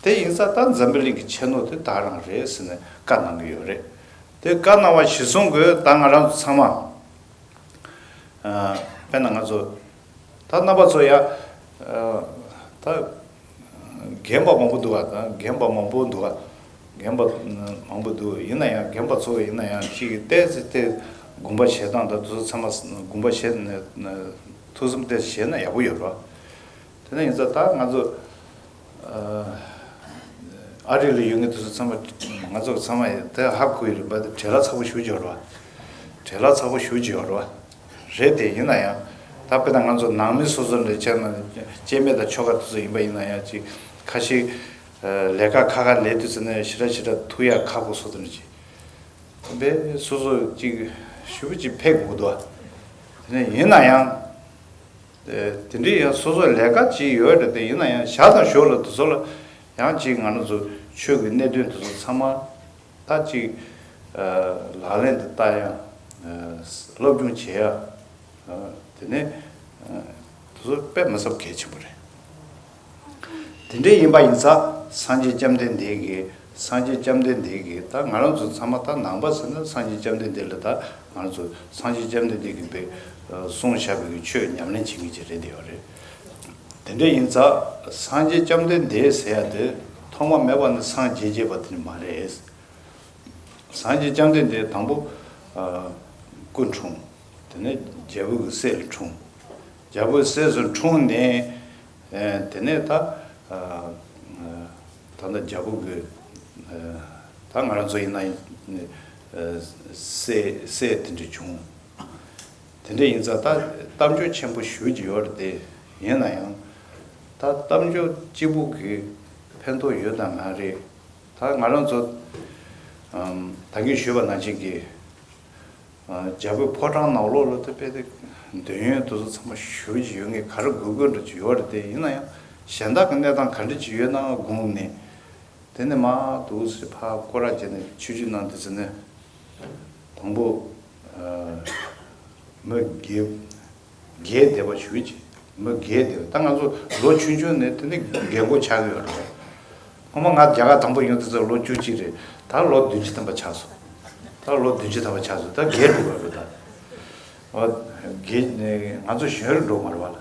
དེ་ཡིན་ཙང་ད་འཛམ་བུ་གླིང་གི་ཁྱད་ནོར་དེ་ད་རང་རེད་ཟེར་ནས་བཀའ་གནང་གི་ཡོད་རེད། དེ་བཀའ་གནང་བ་གཞིར་བཟུང་གིས་ད་ང་རང་ཚོ་ཚང་མ། དཔེར་ན་ང་ཚོ་ད་རྣམ་པ་ཚོ་ཡ། ད་རྒན་པ་མང་པོ་འདུག་ག་ད་རྒན་པ་མང་པོ་འདུག་ག་རྒན་པ་མང་པོ་འདུག། ཡིན་ན་ཡང་རྒན་པ་ཚོ་ཡིན་ན་ཡང་ཅིག་ཏོག་ཙམ་དེ་དགོངས་པ་བཞེས་སྟངས་དང་དེ་ཚོ་ཚང་མ་དགོངས་པ་བཞེས་ནས་ཐུགས་བསམ་དེ་བཞེས་ན་ཡག་པོ་ཡོད་རེད། དེ་ནས་ཡིན་ཙང་ད་ང་ཚོ་ཨ་རི་ལ་ཡོད་མཁན་དེ་ཚོ་ཚང་མ། ང་ཚོ་ཚང་མ་དེ་ཧ་གོ་ཡི་རེད་པ། དེ་བྲེལ་བ་ཚ་པོ་ཞེ་པོ་ཅིག་ཡོད་རེད་པ། བྲེལ་བ་ཚ་པོ་ཞེ་པོ་ཅིག་ཡོད་རེད་པ། རེད་དེ། ཡིན་ན་ཡང་ད་དཔེར་ན་ང་ཚོ་ནང་མི་སོ་སོ་འདྲ་བྱས་ན། སྐྱེ་དམན་དང་ཆོལ་ཁ་དེ་ཚོ་ཡིན་པ་ཡིན་ན་ཡང་ཅིག་ཁ་ཤས་ལས་ཀ་ཁག་ཁག་ལས་དུས་ཙམ་ནས་ཞེ་དྲག་ཞེ་དྲག་ཐུག་ཡག་ཁག་པོ་བཟོ་དེ་འདྲ་ཅིག་དཔེ་སོ་སོ་ཅིག་ཞེ་པོ་ཅིག་ཕེབས་དགོས་འདུག། དེ་ནས་ཡིན་ན་ཡང་དེ་འདྲའི་ཡང་སོ་སོ་ལས་ཀ་ཅིག་ཡོད་རེད་དེ། ཡིན་ན་ཡང་ཞག་དང་ཞོགས་ལ་དེ་ཚོ་ལ་ཡང་ཅིག་ང་རང་ཚོ་ཆོས་ཀྱི་གནད་དོན་དེ་ཚོ་ཚང་མ་ད་ཅིག་ལག་ལེན་དུ་བསྟར་ཡ། སློབ་སྦྱོང་བྱེད་ཡ། དེ་ནས་དེ་ཚོ་དཔེ་མི་སྲིད་གལ་ཆེན་པོ་རེད། དེ་འདྲ་ཡིན་པ་ཡིན་ཙང་སངས་རྒྱས་བཅོམ་ལྡན་འདས་ཀྱིས། སངས་རྒྱས་བཅོམ་ལྡན་འདས་ཀྱིས་ད་ང་རང་ཚོ་ཚང་མ་ད་ནང་པ་ཟེར་ན་སངས་རྒྱས་བཅོམ་ལྡན་འདས་ལ་ད་ང་རང་ཚོ་སངས་རྒྱས་བཅོམ་ལྡན་འདས་ཀྱིས་པའི་གསུངས་བཞག་པའི་ཆོས་ཉམས་ལེན་བྱེད་མཁན་ཅིག་རེད་བསྡད་ཡོད་རེད། དེ་འདྲ་ཡིན་ཙང་སངས་རྒྱས་བཅོམ་ལྡན་འདས་ཟེར་ཡ་དེ་ཐོག་མ་མེད་པ་ནས་སངས་རྒྱས་རྒྱས་པ་དེ་ནི་མ་རེད། སངས་རྒྱས་བཅོམ་ལྡན་འདས་དང་པོ་སྐུ་འཁྲུངས། དེ་ནས་རྒྱལ་པོ་གི་སྲས་ལ་འཁྲུངས། རྒྱལ་པོའི་སྲས་སུ་འཁྲུངས་ནས། དེ་ནས་ད་ད་ལྟ་རྒྱལ་པོ་གི་ད་ང་རང་ཚོ་ཡིན་ན་སྲས་སྲས་དེ་འདྲ་བྱུང་། དེ་འདྲ་ཡིན་ཙང་ད་གཏམ་བརྗོད་ཆེན་པོ་ཞེ་པོ་ཅིག་ཡོད་རེད་དེ། ཡིན་ན་ཡང་ད་གཏམ་བརྗོད་གཅིག་པོ་གིས་ཕན་ཐོགས་ཡོད་དམ་མ་རེད། ད་ང་རང་ཚོ་ད་གིན་ཞུས་པ་ནང་བཞིན་གྱི་རྒྱལ་པོའི་ཕོ་བྲང་ནང་ལོགས་ལ་དེ་དཔེ་དེ་འདོད་ཡོན་དེ་ཚོ་ཚང་མ་ཞེ་པོ་ཅིག་ཡོད་མཁན་ག་རེ་དགོས་དགོས་འདྲ་ཅིག་ཡོད་རེད་དེ། ཡིན་ན་ཡང་གཞན་དག་གི་གནས་སྟངས་ག་འདྲ་ཅིག་ཡོད་ན་དགོངས་ནས། དེ་ནས་མར་འདུག་སེ་ཕར་སྐོར་ར་བྱས་ནས་ཆོས་བརྒྱུད་ནང་དེ་ཚོ་ནས་དང་པོ་མི་རྒས་རྒས་བསྡད་པ་ཞུ་ཅིག་མི་རྒས་བསྡད་པ། ད་ང་ཚོ་ལོ་ཆུང་ཆུང་ནས་དེ་ནས་རྒས་མགོ་ཆགས་ཀྱི་ཡོད་རེད། ངོ་མ་ང་རྒྱ་གར་དང་པོ་ཡོང་དུས་ཚོད་ལོ་བཅུ་གཅིག་རེད། ད་ལོ་བདུན་ཅུ་ཐམ་པ་ཆགས་སོང་། ད་ལོ་བདུན་ཅུ་ཐམ་པ་ཆགས་སོང་། ད་རྒས་འགྲོ་གི་རེད་ད། ཨོ། རྒས་ནས་ང་ཚོ་གཞོན་རུ་འགྲོ་མ་རེད་བ་ལ།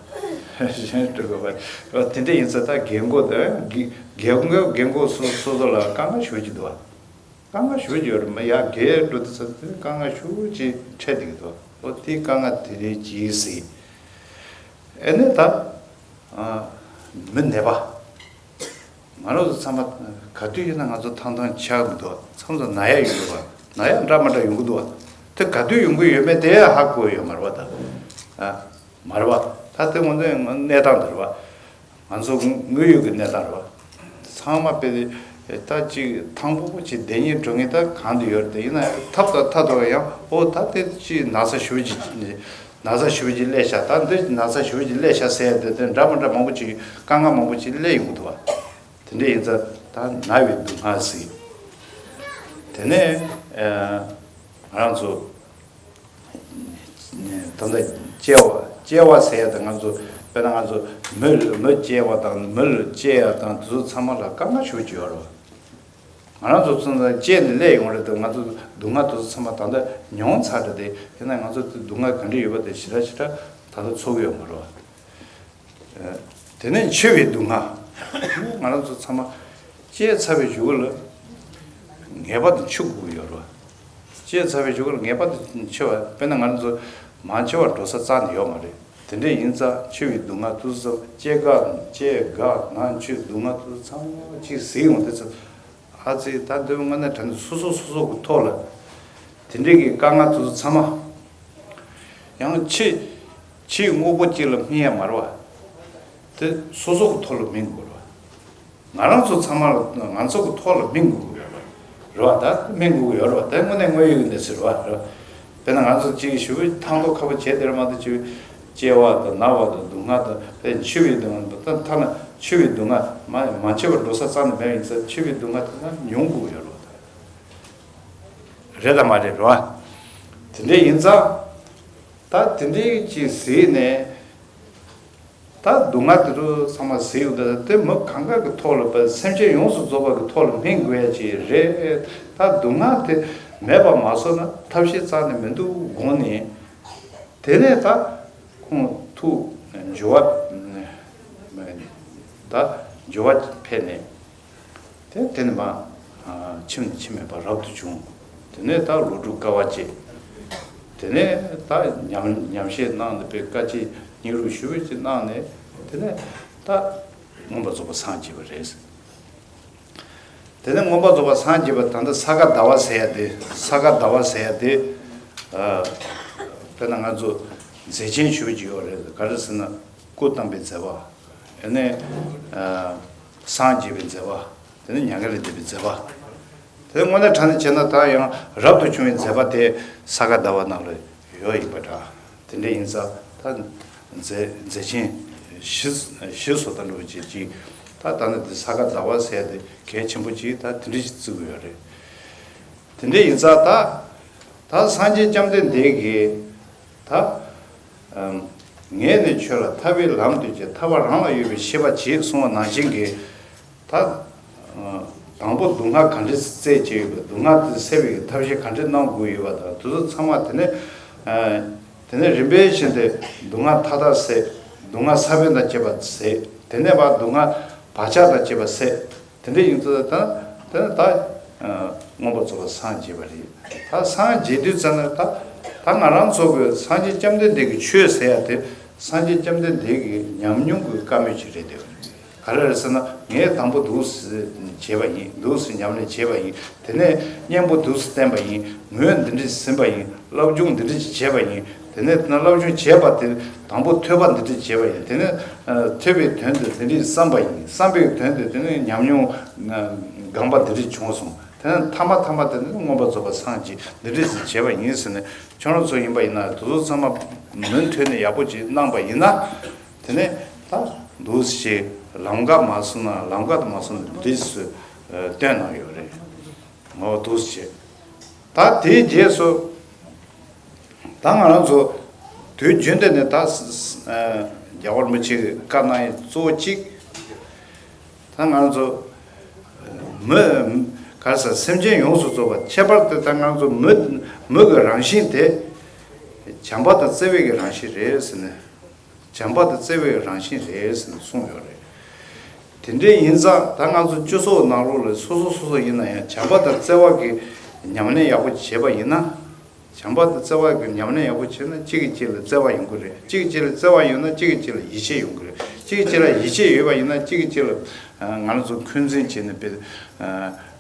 གཞོན་རུ་འགྲོ་གི་རེད་བ། ཨོ། དེ་འདྲ་ཡིན་ཙང་ད་རྒས་མགོ་དང་རྒས་རྒས་མགོ་རྒས་མགོ་སོ་སོ་སོ་ལ་དཀའ་ངལ་ཞེ་པོ་ཅིག་འདུག་བ། དཀའ་ངལ་ཞེ་པོ་ཅིག་ཡོད་རེད། མི་ཡར་རྒས་འགྲོ་དུས་ཙམ་དེ་དཀའ་ངལ་ཞེ་པོ་ཅིག་འཕྲད་བསྡད་ཀྱི་འདུག་ཨོ། དེ་དཀའ་ངལ་དེ་རེད་ཅིག་ཟེར། ཨ་ནི་ད་མི་ནད་པ། ང་རང་ཚོ་ཚང་མ་ག་དུས་ཡིན་ན་ང་ཚོ་ཐང་ཐང་ཆགས་མི་འདུག་ཚང་མ་ཚོ་ན་ཡ་ཡོང་གི་རེད་བ། ན་ཡ་འདྲ་མ་འདྲ་ཡོང་གི་འདུག་བ། དེ་ག་དུས་ཡོང་གི་ཡོད་མེད་དེ་ཧ་གོ་ཡོད་མ་རེད་བ་ད། ཨ། མ་རེད་བ། ད་དེ་ང་ཚོའི་གནས་སྟངས་དེ་རེད་བ། ང་ཚོ་དངོས་ཡོད་ཀྱི་གནས་སྟངས་རེད་བ། ཚང་མ་དཔེ་ད་ཅིག་ཐང་པོ་པོ་ཅིག་བསྡད་སྙིང་བྲོ་ངེས་ད་གང་དུ་ཡོད་རེད་དེ། ཡིན་ན་ཐབས་དང་ཐབས་དང་ཡང་ཨོ་ད་དེ་ཅིག་ན་ཚ་ཞེ་པོ་ཅིག་ན་ཚ་ཞེ་པོ་ཅིག་སླེབས་ཤག་ད་འདི་ན་ཚ་ཞེ་པོ་ཅིག་སླེབས་ཤག་ཟེར་ཡ་དེ་དེ་འདྲ་མི་འདྲ་མང་པོ་ཅིག་དཀའ་ངལ་མང་པོ་ཅིག་སླེབས་ཡོང་གི་འདུག་བ། དེ་འདྲ་ཡིན་ཙང་ད་ན་བའི་སྡུག་བསྔལ་ཟེར། དེ་ནས་ཨ་ང་རང་ཚོ་ད་ལྟ་སྐྱེ་བ་སྐྱེ་བ་ཟེར་ཡ་དང་ང་ཚོ་དཔེར་ན་ང་ཚོ་མི་ལ་མི་སྐྱེ་བ་དང་མི་ལ་སྐྱེ་ཡ་དང་དེ་ཚོ་ཚང་མ་ལ་དཀའ་ངལ་ཞེ་པོ་ཅིག་ཡོད་རེད་བ། ང་རང་ཚོ་ཚུན་ཚོད་སྐྱེས་ནས་སླེབས་ཡོང་རེད་དུ་ང་ཚོ་སྡུག་བསྔལ་དེ་ཚོ་ཚང་མ་ད་ལྟ་མྱོང་ཚར་རེད་དེ། ཡིན་ན་ང་ཚོ་སྡུག་བསྔལ་ག་འདྲ་ཡོད་པ་དེ་ཞེ་དྲག་ཞེ་དྲག་ད་ལྟ་ཚོར་གི་ཡོད་མ་རེད་བ། དེ་ནས་འཆི་བའི་སྡུག་བསྔལ། ང་རང་ཚོ་ཚང་མ་སྐྱེས་ཚར་བའི་གཞུག་ལ་ངེས་པར་དུ་འཆི་དགོས་ཀྱི་ཡོད་རེད་བ། སྐྱེས་ཚར་བའི་གཞུག་ལ་ངེས་པར་དུ་འཆི་བ་དཔེར་ན་ང་རང་ཚོ་མ་འཆི་བར་འགྲོ་ས་རྩ་ནས་ཡོད་མ་རེད། དེ་འདྲ་ཡིན་ཙང་འཆི་བའི་སྡུག་བསྔལ་དེ་ཚོ་ཚང་མ་སྐྱེ་རྒ་སྐྱེ་རྒ་ན་འཆི་སྡུག་བསྔལ་དེ་ཚོ་ཚང་མ་གཅིག་ཟིན་ཡོང་དུས་ཙམ། ཨ་ཙི་ད་འདི་དངོས་གནས་དྲང་གནས་སོ་སོ་སོ་སོ་གི་ཐོག་ལ་དེ་འདྲའི་གི་དཀའ་ངལ་དེ་ཚོ་ཚང་མ་ཡང་ཕྱི་ཕྱིའི་དངོས་པོ་གཅིག་ལ་སྨིན་ཡ་མ་རེད་བ། དེ་སོ་སོ་གི་ཐོག་ལ་སྨིན་དགོས་རེད་བ། ང་རང་ཚོ་ཚང་མ་ལ་ང་ཚོ་གི་ཐོག་ལ་སྨིན་དགོས་ཀྱི་ཡོད་རེད་བ། རེད་བ། ད་སྨིན་དགོས་ཀྱི་ཡོད་རེད་བ། དེ་དངོས་གནས་དངོས་ཡོད་ཀྱི་གནས་ཚུལ་རེད་བ། རེད་བ། དཔེར་ན་ང་ཚོ་གཅིག་ཞུ་བའི་ཐང་ཐོག་ཁ་པོ་བྱས་དེར་མ་གཏོགས་ཅིག་སྐྱེ་བ་དང་ན་བ་དང་སྡུག་བསྔལ་དང་དཔེ་འཆི་བའི་སྡུག་བསྔལ་དང་ཐ་ན་འཆི་བའི་སྡུག་བསྔལ་མ་མ་འཆི་བར་འགྲོ་ས་རྩ་ནས་མེད་པ་ཡིན་ཙང་འཆི་བའི་སྡུག་བསྔལ་དེ་ན་མྱོང་དགོས་ཀྱི་ཡོད་རེད་བ། རེད་དམ་མ་རེད་རོ། དེ་འདྲ་ཡིན་ཙང་། ད་དེ་འདྲའི་ཅིག་ཟེར་ནས། ད་སྡུག་བསྔལ་དེ་ཚོ་ཚང་མ་ཟེར་ཡོང་དུས་དེ་མི་གང་ག་གི་ཐོག་ལ་བ་སེམས་ཅན་ཡོངས་སུ་རྫོགས་པ་གི་ཐོག་ལ་སྨིན་དགོས་ཡ་ཅིག་རེད། ད་སྡུག་བསྔལ་དེ་མེད་པ་མ་བཟོ་ན་ཐབས་ཤེས་རྩ་ནས་མི་འདུག་དགོངས་ནས། དེ་ནས་ད་ཁོང་ཐུགས་འགྱུར་བ། ད་འགྱུར་བ་འཕེལ་ནས། དེ་དེ་ནས་མ། ཁྱིམ་ནས་ཁྱིམ་མེད་པར་རབ་ཏུ་བྱུང་། དེ་ནས་ད་ལོ་དྲུག་དཀའ་བ་སྤྱད། དེ་ནས་ད་ཉམས་ཉམས་བཞེས་གནང་ནས་པའི་དཀའ་སྤྱད་སྙིང་རུས་ཞུ་བའི་ཅིག་གནང་ནས། དེ་ནས་ད་མངོན་པར་རྫོགས་པར་སངས་རྒྱས་པ་རེད། དེ་ནས་མངོན་པར་རྫོགས་པར་སངས་རྒྱས་པ་ད་ལྟ་ས་ག་ཟླ་བ་ཟེར་ཡ་དེ། ས་ག་ཟླ་བ་ཟེར་ཡ་དེ། དཔེར་ན་ང་ཚོ་མཛད་ཆེན་ཞུ་བའི་ཅིག་ཡོད་རེད། ག་རེ་ཟེར་ན་སྐུ་བལྟམས་པའི་མཛད་པ། དེ་ནས་སངས་རྒྱས་པའི་མཛད་པ། དེ་ནས་མྱ་ངན་ལས་འདས་པའི་མཛད་པ། དེ་དངོས་གནས་དྲང་གནས་བྱས་ན་ད་ཡང་རབ་ཏུ་བྱུང་བའི་མཛད་པ་དེ་ས་ག་ཟླ་བ་ནང་ལ་ཡོད་ཡིན་པ་འདྲ། དེ་འདྲ་ཡིན་ཙང་ད་མཛད་མཛད་ཆེན་བཞི་བཞི་བཟོ་ལྟ་འགྲོ་བྱེད་ཅིག་ད་ད་ནི་དེ་ས་ག་ཟླ་བ་ཟེར་ཡ་དེ་གལ་ཆེན་པོ་ཅིག་ད་དེ་འདྲ་ཞིག་བརྩི་དགོས་ཡོད་རེད། དེ་འདྲ་ཡིན་ཙང་ད་ད་སངས་རྒྱས་བཅོམ་ལྡན་འདས་ཀྱིས་ད། ངས་ནི་ཁྱོད་ལ་ཐར་པའི་ལམ་སྟོན་གྱི་ཐར་པ་རང་ལ་ཡོད་པའི་ཤེས་པ་བྱེད་གསུངས་པ་ནང་བཞིན་གྱི། ད། དང་པོ་སྡུག་བསྔལ་ག་འདྲས་སེལ་བྱེད་ཡོད་པའི་སྡུག་བསྔལ་དེ་སེལ་བའི་ཐབས་ཤེས་ག་འདྲས་གནང་དགོས་ཡོད་པ་དང་དེ་ཚོ་ཚང་མ་དེ་ནས། དེ་ནས་རིམ་པས་བཞིན་དུ་སྡུག་བསྔལ་མཐའ་དག་སེལ། སྡུག་བསྔལ་ས་བོན་དང་བཅས་པ་སེལ། དེ་ནས་བ་སྡུག་བསྔལ་བག་ཆགས་དང་བཅས་པ་སེལ། དེ་འདྲ་ཡིན་ཙང་ད་དེ་ནི་ད་མངོན་པར་རྫོགས་པར་སངས་རྒྱས་པ་རེད། ད་སངས་རྒྱས་དུས་ཙམ་ན་ད་ད་ང་རང་ཚོ་གི་སངས་རྒྱས་བཅོམ་ལྡན་འདས་ཀྱི་ཆོས་ཟེར་ཡ་དེ་སངས་རྒྱས་བཅོམ་ལྡན་འདས་ཀྱི་ཉམས་མྱོང་གི་བཀའ་མོལ་ཅིག་རེད་དེ། ག་རེ་རེད་ཟེར་ན་ངས་དང་པོ་འདུག་སེ་བྱས་པ་ཡིན། འདུག་སེ་ཉམས་ལེན་བྱས་པ་ཡིན། དེ་ནས་གཉེན་པོ་འདུག་སེ་བསྟེན་པ་ཡིན། ངོས་འདི་འདྲས་ཟིན་པ་ཡིན། སློབ་སྦྱོང་འདི་འདྲས་བྱས་པ་ཡིན། དེ་ནས་ན་སློབ་སྦྱོང་བྱས་པ་དེ་དང་པོ་ཐོས་པ་འདི་འདྲས་བྱས་པ་ཡིན། དེ་ནས་ཐོས་པའི་དོན་དུ་འདི་འདྲས་བསམ་པ་ཡིན། བསམ་པའི་དོན་དུ་དེ་ནས་ཉམས་མྱོང་སྒོམ་པ་འདི་འདྲས་བྱུང་སོང་། དེ་ནས་ཐ་མ་ཐ་མ་དེ་ནས་མངོན་པར་རྫོགས་པར་སངས་རྒྱས་འདི་འདྲས་བྱས་པ་ཡིན་ཟེར་ནས་ཁྱོད་རང་ཚོ་ཡིན་པ་ཡིན་ན་དེ་ཚོ་ཚང་མ་མུ་མཐུད་ནས་ཡག་པོ་ཅིག་གནང་པ་ཡིན་ན། དེ་ནས་ད་འདུག་སེ་ལམ་ཁ་མ་སོང་ན་ལམ་ཁ་དུ་མ་སོང་ན་འདི་འདྲས་སུ་སྟོན་གནང་ཡོད་རེད། ངོ་འདུག་སེ་བྱས། ད་དེའི་རྗེས་སུ་ད་ང་རང་ཚོ་དུས་རྒྱུན་དུ་ནས་ད་རྒྱལ་བ་རིན་པོ་ཆེ་གི་བཀའ་གནང་ཡས་གཙོ་བོ་གཅིག་ད་ང་རང་ཚོ་མི་ག་རེ་ཟེར་སེམས་ཅན་ཡོངས་སུ་རྫོགས་པ་ཁྱད་པར་དུ་ད་ང་རང་ཚོ་མི་མི་གི་རང་བཞིན་དེ་བྱམས་པ་དང་བརྩེ་བའི་གི་རང་བཞིན་རེད་ཟེར་ནས། བྱམས་པ་དང་བརྩེ་བའི་རང་བཞིན་རེད་ཟེར་ནས་གསུངས་ཡོད་རེད། དེ་འདྲའི་ཡིན་ཙང་ད་ང་ཚོ་སྤྱི་ཚོགས་ནང་ལོགས་ལ་སོ་སོ་སོ་སོ་ཡིན་ན་ཡང་བྱམས་པ་དང་བརྩེ་བ་གི་ཉམས་ལེན་ཡག་པོ་བྱས་པ་ཡིན་ན། བྱམས་པ་དང་བརྩེ་བ་གི་ཉམས་ལེན་ཡག་པོ་བྱས་ན་གཅིག་གིས་གཅིག་ལ་བརྩེ་བ་ཡོང་གི་རེད། གཅིག་གིས་གཅིག་ལ་བརྩེ་བ་ཡོད་ན་གཅིག་གིས་གཅིག་ལ་ཡིད་ཆེས་ཡོང་གི་རེད། གཅིག་གཅིག་ལ་ཡིད་ཆེས་ཡོད་པ་ཡིན་ན། གཅིག་གིས་གཅིག་ལ་ང་རང་ཚོ་འཁོན་འཛིན་བྱས་ནས་དཔེ་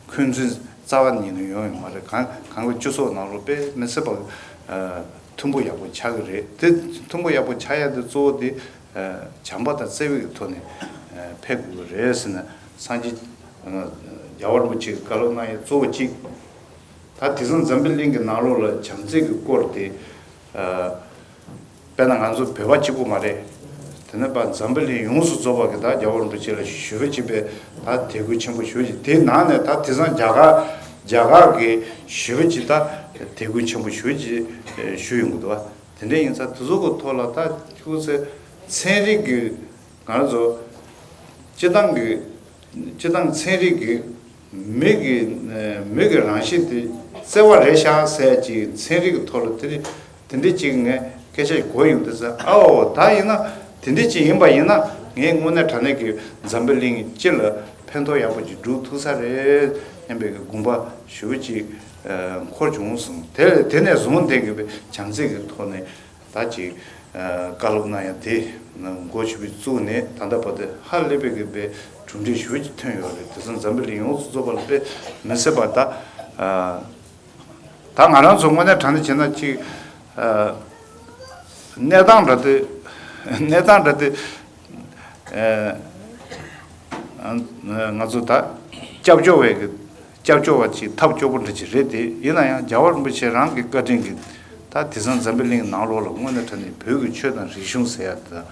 འཁོན་འཛིན་རྩ་བ་ཉིད་ནས་ཡོང་ཡོད་མ་རེད། གང་གང་གི་སྤྱི་ཚོགས་ནང་ལོགས་དཔེ་མི་སྲིད་པ་མཐུན་པོ་ཡག་པོ་ཆགས་ཀྱི་རེད། དེ་མཐུན་པོ་ཡག་པོ་ཆགས་ཡ་དེ་གཙོ་བོ་དེ་བྱམས་པ་དང་བརྩེ་བའི་ཐོག་ནས་ཕེབས་དགོས་ཀྱི་རེད་ཟེར་ནས། སངས་རྒྱས་རྒྱལ་བ་རིན་པོ་ཆེས་བཀའ་སློབ་གནང་ཡ་གཙོ་བོ་གཅིག་ད་དེང་སང་འཛམ་བུ་གླིང་གི་ནང་ལོགས་ལ་བྱམས་བརྩེ་གི་སྐོར་དེ། དཔེར་ན་ང་ཚོ་བོད་པ་གཅིག་པུ་མ་རེད། དེ་ནས་ཕར་འཛམ་བུ་གླིང་ཡོངས་སུ་རྫོགས་པ་གི་ད་རྒྱལ་བ་རིན་པོ་ཆེ་ལ་ཞེ་པོ་ཅིག་དཔེ་ད་དད་གུས་ཆེན་པོ་ཞེ་པོ་ཅིག་དེའི་ནང་ནས་ད་དེང་སང་རྒྱ་གར་རྒྱ་གར་གི་ཞེ་པོ་ཅིག་ད་དད་གུས་ཆེན་པོ་ཞེ་པོ་ཅིག་ཞུ་ཡོང་གི་འདུག་བ། དེ་འདྲ་ཡིན་ཙང་དེ་ཚོ་གི་ཐོག་ལ་ད་ཁྱོད་ཚོས་ཚན་རིག་གི་ང་རང་ཚོ་སྤྱི་བཏང་གི་སྤྱི་བཏང་ཚན་རིག་གི་མི་གི་མི་གི་རང་བཞིན་དེ་བརྩེ་བ་རེད་ཤག་ཟེར་ཅིག་ཚན་རིག་གི་ཐོག་ལ་དེ་དེ་འདྲ་ཅིག་ངས་སྐད་ཆ་གོ་ཡོང་དུས་ཙང་། ཨའོ། ད་ཡིན་ན་དེ་འདྲ་ཅིག་ཡིན་པ་ཡིན་ན་ངས་དངོས་གནས་དྲང་གནས་ཀྱི་འཛམ་བུ་གླིང་སྤྱི་ལ་ཕན་ཐོགས་ཡག་པོ་ཅིག་སྒྲུབ་ཐུབ་ས་རེད་སྙམ་པའི་གི་དགོངས་པ་ཞེ་པོ་ཅིག་འཁོར་བྱུང་སོང་། དེ་དེ་ནས་བཟུང་དེ་གི་བྱམས་བརྩེ་གི་ཐོག་ནས། ད་ཅིག་བཀའ་སློབ་གནང་ཡ་དེ་འགོ་ཞུ་བའི་བཙུགས་ནས་ད་ལྟ་བར་དུ་ཧ་ལས་པའི་གི་དཔེ་གྲུབ་འབྲས་ཞེ་པོ་ཅིག་ཐོན་ཡོད་རེད། དེང་སང་འཛམ་བུ་གླིང་ཡོངས་སུ་རྫོགས་པ་ལ་དཔེ་མི་སྲིད་པ། ད་ད་ང་རང་ཚོ་དངོས་གནས་དྲང་གནས་བྱས་ན་ཅིག་གནས་སྟངས་འདྲ་དེ་གནས་སྟངས་འདྲ་དེ། ང་ཚོ་ད་སྐྱབས་བཅོལ་བའི་གི་སྐྱབས་བཅོལ་བ་ཅིག་ཐབས་སྐྱོ་པོ་འདྲ་ཅིག་རེད་དེ། ཡིན་ན་ཡང་རྒྱལ་བ་རིན་པོ་ཆེ་རང་གི་བཀའ་དྲིན་གྱིས་ད་དེང་སང་འཛམ་བུ་གླིང་ནང་ལོགས་ལ་དངོས་གནས་དྲང་གནས་བོད་ཀྱི་ཆོས་དང་རིག་གཞུང་ཟེར་ཡ་དང་།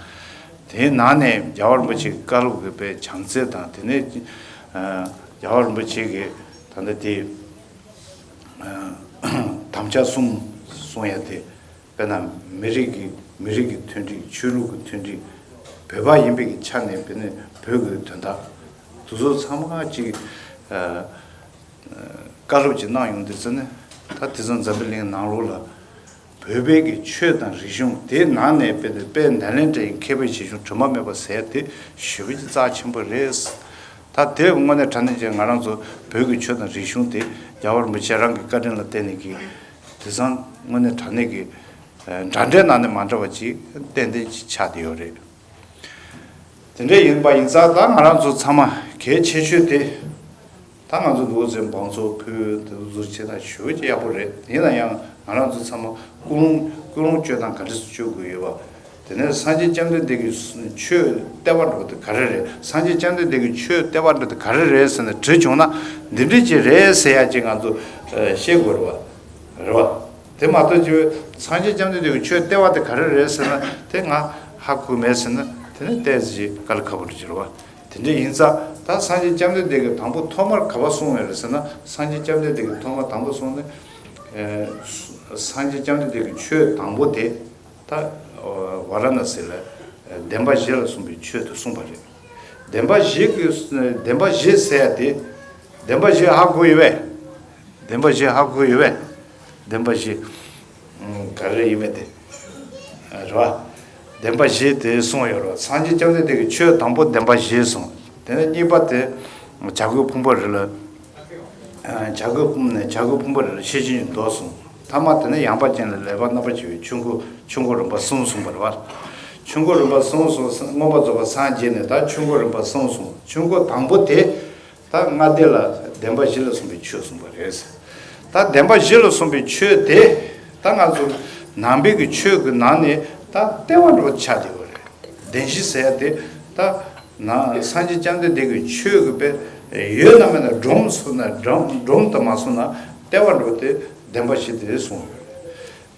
དེའི་ནང་ནས་རྒྱལ་བ་རིན་པོ་ཆེའི་བཀའ་སློབ་ཀྱི་དཔེ་བྱམས་བརྩེ་དང་། དེ་ནས་རྒྱལ་བ་རིན་པོ་ཆེ་གིས་ད་ལྟ་དེ་དམ་བཅའ་གསུམ་གསུང་ཡ་དེ། དཔེར་ན་མི་རིགས་ཀྱི་མི་རིགས་ཀྱི་མཐུན་སྒྲིལ། ཆོས་ལུགས་ཀྱི་མཐུན་སྒྲིལ། བོད་པ་ཡིན་པའི་གི་ཆ་ནས། དཔེར་ན་བོད་ཀྱི་དོན་དག་དེ་ཚོ་ཚང་མ་ཅིག་བཀའ་སློབ་ཅིག་གནང་ཡོང་དུས་ཙ་ནས། ད་དེང་སང་འཛམ་བུ་གླིང་ནང་ལོགས་ལ་བོད་པའི་གི་ཆོས་དང་རིག་གཞུང་དེའི་ནང་ནས་དཔེ་དཔེ་ནཱ་ལེནྡྲའི་མཁས་པའི་བྱེས་ཆུང་དྲི་མ་མེད་པ་ཟེར་དེ་ཞེ་པོ་ཅིག་རྩ་ཆེན་པོ་རེད། ད་དེ་དངོས་གནས་དྲང་གནས་ཀྱི་ང་རང་ཚོ་བོད་ཀྱི་ཆོས་དང་རིག་གཞུང་དེ་རྒྱལ་བ་རིན་པོ་ཆེ་རང་གི་བཀའ་དྲིན་ལ་བརྟེན་ནས་ཀྱི། དེང་སང་དངོས་གནས་དྲང་གནས་ཀྱི་འདྲ་འདྲའི་ནང་ནས་མ་འདྲ་བ་ཅིག་ཏན་ཏན་ཅིག་ཆགས་བསྡད་ཡོད་རེད། དེ་འདྲ་ཡིན་པ་ཡིན་ཙང་ད་ང་རང་ཚོ་ཚང་མ་གལ་ཆེ་ཤོས་དེ། ད་ང་ཚོ་འདུག་ཟེར་འབངས་ཚོགས་ཕུད་དེ་ཚོ་བྱས་ན་ཞེ་པོ་ཅིག་ཡག་པོ་རེད། ཡིན་ན་ཡང་ང་རང་ཚོ་ཚང་མ་ཀུན་སློང་ཀུན་སློང་སྤྱོད་སྟངས་ག་འདྲ་སེ་སྤྱོད་དགོས་ཡོད་པ། དེ་ནས་སངས་རྒྱས་བཅོམ་ལྡན་འདས་ཀྱི་ཆོས་ལྟེ་བ་འདྲ་བོ་དེ་ག་རེ་རེད། སངས་རྒྱས་བཅོམ་ལྡན་འདས་ཀྱི་ཆོས་ལྟེ་བ་འདྲ་དེ་ག་རེ་རེད་ཟེར་ནས་དྲིས་བྱུང་ན། འདི་འདྲ་ཅིག་རེད་ཟེར་ཡ་ཅིག་ང་ཚོ་ཤེས་དགོས་རེད་བ། རེད་བ། དེ་མ་གཏོགས་ཅིག་སངས་རྒྱས་བཅོམ་ལྡན་འདས་ཀྱི་ཆོས་ལྟེ་བ་དེ་ག་རེ་རེད་ཟེར་ན་དེ་ང་ཧ་གོ་མེད་ཟེར་ན། དེ་ནས་ཏོག་ཙམ་ཅིག་དཀའ་ལས་ཁག་པོ་འདྲ་ཅིག་རེད་བ། དེ་འདྲ་ཡིན་ཙང་ད་སངས་རྒྱས་བཅོམ་ལྡན་འདས་ཀྱིས་དང་པོ་ཐོག་མར་ག་པར་གསུངས་ཡོད་རེད་ཟེར་ན། སངས་རྒྱས་བཅོམ་ལྡན་འདས་ཀྱིས་ཐོག་མར་དང་པོ་གསུངས་ནས། ཨེ། སངས་རྒྱས་བཅོམ་ལྡན་འདས་ཀྱི་ཆོས་དང་པོ་དེ་ད་ཝཱ་ར་ཎ་སི་ལ་བདེན་པ་བཞི་ལ་སོགས་པའི་ཆོས་དེ་གསུངས་པ་རེད། བདེན་པ་བཞི་གི་བདེན་པ་བཞི་ཟེར་ཡ་དེ། བདེན་པ་བཞི་ཧ་གོ་ཡོད་པས། བདེན་པ་བཞི་ཧ་གོ་ཡོད་པས། བདེན་པ་བཞི། ཨུམ། ག་རེ་ཡིན་མིན་དེ། རེད་བ། བདེན་པ་བཞི་དེ་གསུངས་ཡོད་རེད་བ། སངས་རྒྱས་བཅོམ་ལྡན་འདས་ཀྱིས་ཆོས་དང་པོ་བདེན་པ་བཞི་གསུངས། དེ་ནས་གཉིས་པ་དེ་བྱ་རྒོད་ཕུང་པོའི་རི་ལ། བྱ་རྒོད་ཕུང་ནས་བྱ་རྒོད་ཕུང་པོའི་རི་ལ་ཤེར་ཕྱིན་གྱི་མདོ་གསུངས། ཐ་མ་དེ་ནས་ཡངས་པ་ཅན་ལ་ལེགས་པར་རྣམ་པར་ཕྱེ་བའི་ཆོས་འཁོར། ཆོས་འཁོར་རིམ་པ་གསུམ་གསུངས་པ་རེད་བ། ཆོས་འཁོར་རིམ་པ་གསུམ་གསུངས། མངོན་པར་རྫོགས་པར་སངས་རྒྱས་ནས་ད་ཆོས་འཁོར་རིམ་པ་གསུམ་གསུངས། ཆོས་འཁོར་དང་པོ་དེ། ད་ལྔ་སྡེ་ལ་བདེན་པ་བཞི་ལ་སོགས་པའི་ཆོས་གསུངས་པ་རེད། ད་བདེན་པ་བཞི་ལ་སོགས་པའི་ཆོས་དེ་ད་ང་ཚོ་ནང་པའི་གི་ཆོས་ཀྱི་ནང་ནས་ད་ལྟེ་བ་འདྲ་བོ་ཆགས་བསྡད་ཡོད་རེད། བདེན་བཞི་ཟེར་ཡ་དེ་ད་ན་སངས་རྒྱས་བཅོམ་ལྡན་འདས་ཀྱི་ཆོས་ཀྱི་དཔེ་ཡོད་ན་མེད་ན་སྒྲོམ་སོང་ན་སྒྲོམ་སྒྲོམ་དུ་མ་སོང་ན་ལྟེ་བ་འདྲ་བོ་དེ་བདེན་པ་བཞི་དེ་གསུངས་ཡོད་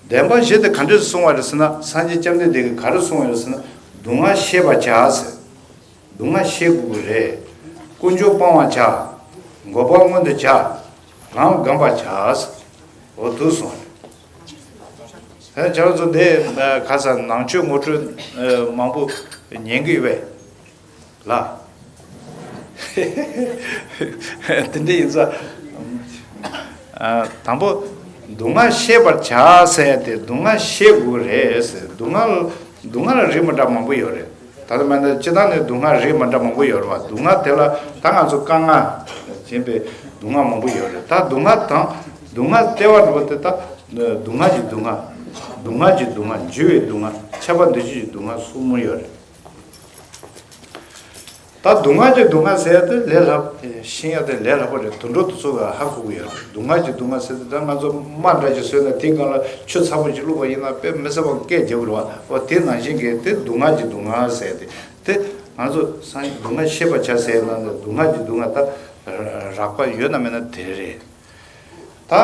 རེད། བདེན་པ་བཞི་དེ་ག་འདྲས་གསུངས་པ་རེད་ཟེར་ན། སངས་རྒྱས་བཅོམ་ལྡན་འདས་ཀྱིས་ག་རེ་གསུངས་པ་རེད་ཟེར་ན། སྡུག་བསྔལ་ཤེས་པར་བྱ་ཟེར། སྡུག་བསྔལ་ཤེས་དགོས་ཀྱི་རེད། ཀུན་འབྱུང་སྤང་བར་བྱ། འགོག་པ་མངོན་དུ་བྱ། ལམ་བསྒོམ་པར་བྱ། འོ་འདུག་གསུངས་རེད། ད་ཁྱེད་རང་ཚོ་འདི་ག་ས་ནང་ཆོས་ངོ་སྤྲོད་མང་པོ་ཉན་གི་ཡོད་པས་ལ། དེ་འདྲ་ཡིན་ཙང་། ཨ། དང་པོ་སྡུག་བསྔལ་ཤེས་པར་བྱ་ཟེར་ཡ་དེ་སྡུག་བསྔལ་ཤེས་དགོས་རེད་ཟེར། སྡུག་བསྔལ་སྡུག་བསྔལ་ལ་རིགས་མི་འདྲ་མང་པོ་ཡོད་རེད། ད་ལྟ་མ་ནི་སྤྱིར་བཏང་ནས་སྡུག་བསྔལ་རིགས་མི་འདྲ་མང་པོ་ཡོད་རེད་བ། སྡུག་བསྔལ་དེ་ལ་ད་ང་ཚོ་དཀའ་ངལ་ཞེས་པའི་སྡུག་བསྔལ་མང་པོ་ཡོད་རེད། ད་སྡུག་བསྔལ་དང་སྡུག་བསྔལ་ལྟེ་བ་འདྲ་བོ་དེ་ད་སྡུག་བསྔལ་གྱི་སྡུག་བསྔལ། སྡུག་བསྔལ་གྱི་སྡུག་བསྔལ། འགྱུར་བའི་སྡུག་བསྔལ། ཁྱབ་པ་འདུ་བྱེད་ཀྱི་སྡུག་བསྔལ་གསུམ་ཡོད་རེད། ད་སྡུག་བསྔལ་གྱི་སྡུག་བསྔལ་ཟེར་ཡ་དེ་ལས་སླ་པོ་ཤེས་ཡ་དེ་ལས་སླ་པོ་རེད། དུད་འགྲོ་དེ་ཚོ་ག་ཧ་གོ་གི་ཡོད་རེད། སྡུག་བསྔལ་གྱི་སྡུག་བསྔལ་ཟེར་དུས་ད་ང་ཚོ་རྨ་འདྲ་ཞིག་བཟོས་ན་དེའི་སྒང་ལ་ཆུ་ཚ་པོ་ཞིག་བླུགས་པ་ཡིན་ན་དཔེ་མི་སྲིད་པ་སྐད་རྒྱག་གི་རེད་བ། འོ་དེ་ནང་བཞིན་གྱི་དེ་སྡུག་བསྔལ་གྱི་སྡུག་བསྔལ་ཟེར་ཡ་དེ། དེ་ང་ཚོ་སང་སྡུག་བསྔལ་ཤེས་པར་བྱ་ཟེར་ཡ་ནང་དུ་སྡུག་བསྔལ་གྱི་སྡུག་བསྔལ་ད་རགས་པ་ཡོད་ན་མེད་ན་དེ་རེད། ད་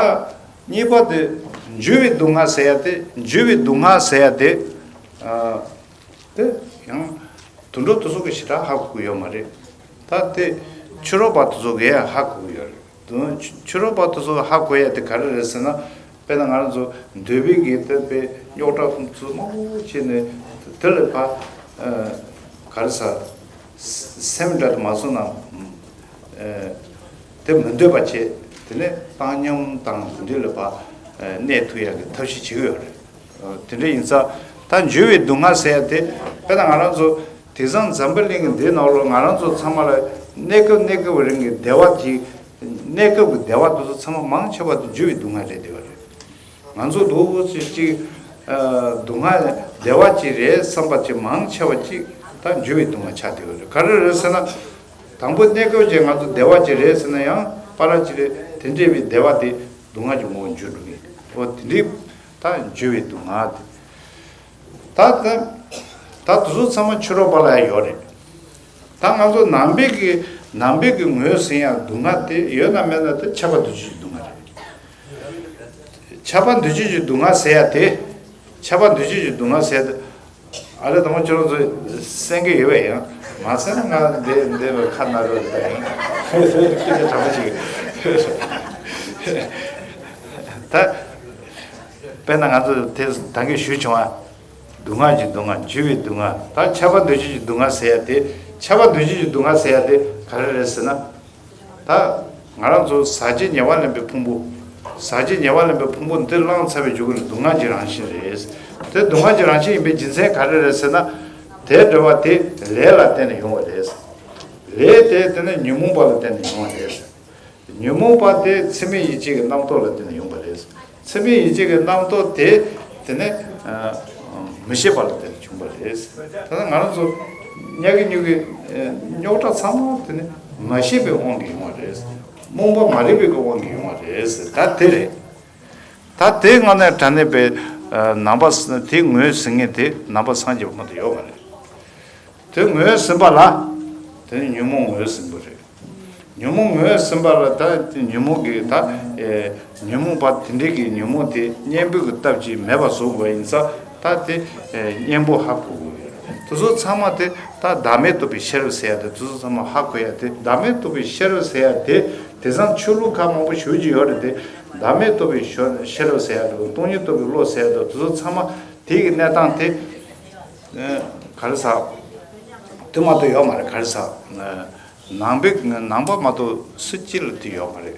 གཉིས་པ་དེ་འགྱུར་བའི་སྡུག་བསྔལ་ཟེར་ཡ་དེ། འགྱུར་བའི་སྡུག་བསྔལ་ཟེར་ཡ་དེ། ཨ། དེ་ཡང་དུད་འགྲོ་དེ་ཚོ་གི་ཞེ་དྲག་ཧ་གོ་གི་ཡོད་མ་རེད། ད་དེ་ཕྱི་རོལ་པ་དེ་ཚོ་གིས་ཧ་གོ་གི་ཡོད་རེད། དུ་ཕྱི་རོལ་པ་དེ་ཚོ་གི་ཧ་གོ་ཡ་དེ་ག་རེ་རེད་ཟེར་ན། དཔེར་ན་ང་རང་ཚོ་འདོད་པའི་གི་དེ་དཔེ་རྙོག་དྲ་ཁུངས་ཚུལ་མང་པོ་བྱས་ནས་དེ་ལ་ཕ་ཨ་ག་རེ་ཟ། སེམས་འདྲ་དུ་མ་སོང་ན། ཨ། དེ་མི་འདོད་པ་བྱས། དེ་ནས་བཏང་སྙོམས་དང་དེ་འདྲ་ལ་ཕ་གནས་ཐུབ་ཡ་གི་ཐབས་ཤེས་བྱེད་ཀྱི་ཡོད་རེད། དེ་འདྲ་ཡིན་ཙང་ད་འགྱུར་བའི་སྡུག་བསྔལ་ཟེར་ཡ་དེ། དཔེར་ན་ང་རང་ཚོ་དེང་སང་འཛམ་བུ་གླིང་གི་འདིའི་ནང་ལོགས་ང་རང་ཚོ་ཚང་མ་ལ་གནས་སྐབས་གནས་སྐབས་རིང་གི་བདེ་བ་གྱི། གནས་སྐབས་ཀྱི་བདེ་བ་དེ་ཚོ་ཚང་མ་མང་ཆེ་བ་དེ་འགྱུར་བའི་སྡུག་བསྔལ་རེད་བསྡད་པ་རེད། ང་ཚོ་འདུག་ཅིག་ཅིག་སྡུག་བསྔལ་བདེ་བ་ཅིག་རེད་བསམ་པ་ཅིག་མང་ཆེ་བ་ཅིག་ད་འགྱུར་བའི་སྡུག་བསྔལ་ཆགས་བསྡད་པ་རེད། ག་རེ་རེད་ཟེར་ན། དང་པོ་གནས་སྐབས་ཅིག་ང་ཚོ་བདེ་བ་ཅིག་རེད་ཟེར་ན་ཡང་པ་ར་ཅིག་རེད། དེ་འདྲ་བའི་བདེ་བ་དེ་སྡུག་བསྔལ་གྱི་ངོ་བོར་འགྱུར་འགྲོ་གི། འོ་དེ་འདྲའི་ད་འགྱུར་བའི་སྡུག་བསྔལ་དེ། ད་ད་ད་དེ་ཚོ་ཚང་མ་ཕྱི་རོལ་པ་ལ་ཡང་ཡོད་རེད། ད་ང་ཚོ་ནང་པའི་གི་ནང་པའི་གི་ངོས་ཟིན་ཡང་སྡུག་བསྔལ་དེ་ཡོད་ན་མེད་ན་དེ་ཁྱབ་པ་འདུ་བྱེད་ཀྱི་སྡུག་བསྔལ་རེད། ཁྱབ་པ་འདུ་བྱེད་ཀྱི་སྡུག་བསྔལ་ཟེར་ཡ་དེ། ཁྱབ་པ་འདུ་བྱེད་ཀྱི་སྡུག་བསྔལ་ཟེར་ཡ་དེ། ཨ་ལས་དང་པོ་ཁྱོད་རང་ཚོ་གསན་གི་ཡོད་པས། ཡང་མ་གསན་ན་ང་འདི་འདི་ལ་ཁ་ན་རོ་ལ་ཡང་སྐད་ཆ་དྲང་པོ་ཞིག་ད། དཔེར་ན་ང་ཚོ་དེ་ད་གིན་ཞུས་བྱུང་བ། སྡུག་བསྔལ་གྱི་སྡུག་བསྔལ། འགྱུར་བའི་སྡུག་བསྔལ། ད་ཁྱབ་པ་འདུ་བྱེད་ཀྱི་སྡུག་བསྔལ་ཟེར་ཡ་དེ། ཁྱབ་པ་འདུ་བྱེད་ཀྱི་སྡུག་བསྔལ་ཟེར་ཡ་དེ་ག་རེ་རེད་ཟེར་ན། ད་ང་རང་ཚོ་ཟག་བཅས་ཉེ་བར་ལེན་པའི་ཕུང་པོ། ཟག་བཅས་ཉེ་བར་ལེན་པའི་ཕུང་པོ་འདི་བླངས་ཚར་བའི་རྗེས་ཀྱི་སྡུག་བསྔལ་གྱི་རང་བཞིན་རེད། དེ་སྡུག་བསྔལ་གྱི་རང་བཞིན་ཡིན་པའི་རྒྱུ་མཚན་ག་རེ་རེད་ཟེར་ན། དེ་འདྲ་བ་དེ་ལས་ལ་བརྟེན་ནས་ཡོང་བ་རེད། ལས་དེ་དེ་ནི་ཉོན་མོངས་པ་ལ་བརྟེན་ནས་ཡོང་བ་རེད། ཉོན་མོངས་པ་དེ་འཚེ་མེད་ཡིད་ཆེས་ཀྱི་རྣམ་རྟོག་ལ་བརྟེན་ནས་ཡོང་བ་རེད། འཚེ་མེད་ཡིད་ཆེས་ཀྱི་རྣམ་རྟོག་དེ་དེ་ནི་ཨ་མི་ཤེས་པ་ལ་བརྟེན་ནས་བྱུང་བ་རེད། ད་ནི་ང་རང་ཚོ་ཉལ་གི་ཉུལ་གི་རྙོག་དྲ་ཚང་མ་དེ་ནི་མ་ཤེས་པའི་དབང་གིས་ཡོང་བ་རེད། རྨོངས་པ་མ་རིག་པའི་དབང་གིས་ཡོང་བ་རེད། ད་དེ་རེད། ད་དེ་སྔ་ནས་དྲང་གནས་པའི་ནང་པ་དེ་ངོས་ཟིན་མཁན་དེ་ནང་པ་སངས་རྒྱས་པ་མ་གཏོགས་ཡོད་མ་རེད། དེ་ངོས་ཟིན་པ་ལ། དེ་ནི་ཉོན་མོངས་ངོས་ཟིན་པ་རེད། ཉོན་མོངས་ངོས་ཟིན་པ་ལ་ད་ཉོན་མོངས་ཀྱི་ད་ཨེ་ཉོན་མོངས་པ་དེ་འདྲའི་གི་ཉོན་མོངས་དེ་གཉེན་པོའི་གི་སྟབས་ཀྱིས་མེད་པ་བཟོ་དགོས་ཡིན་ཙང་ད་དེ་ཨེ་གཉེན་པོ་ཧ་གོ་དགོས་ཡོད། དེ་ཚོ་ཚང་མ་དེ་ད་བདག་མེད་རྟོགས་པའི་ཤེས་རབ་ཟེར་ཡ་དེ་དེ་ཚོ་ཚང་མ་ཧ་གོ་ཡ་དེ། བདག་མེད་རྟོགས་པའི་ཤེས་རབ་ཟེར་ཡ་དེ་དེང་སང་ཆོས་ལུགས་ཁག་མང་པོ་ཞེ་པོ་ཅིག་ཡོད་རེད་དེ། བདག་མེད་རྟོགས་པའི་ཤེས་རབ་ཟེར་ཡ་དེ། སྟོང་ཉིད་རྟོགས་པའི་བློ་ཟེར་ཡ་དེ། དེ་ཚོ་ཚང་མ་དེ་གི་གནས་སྟངས་དེ། ཨ་ག་རེ་ཟ། དེ་མ་གཏོགས་ཡོད་མ་རེད། ག་རེ་ཟ། ཨ་ནང་པའི་ནང་པ་མ་གཏོགས་སུ་གཅིག་ལ་དེ་ཡོད་མ་རེད།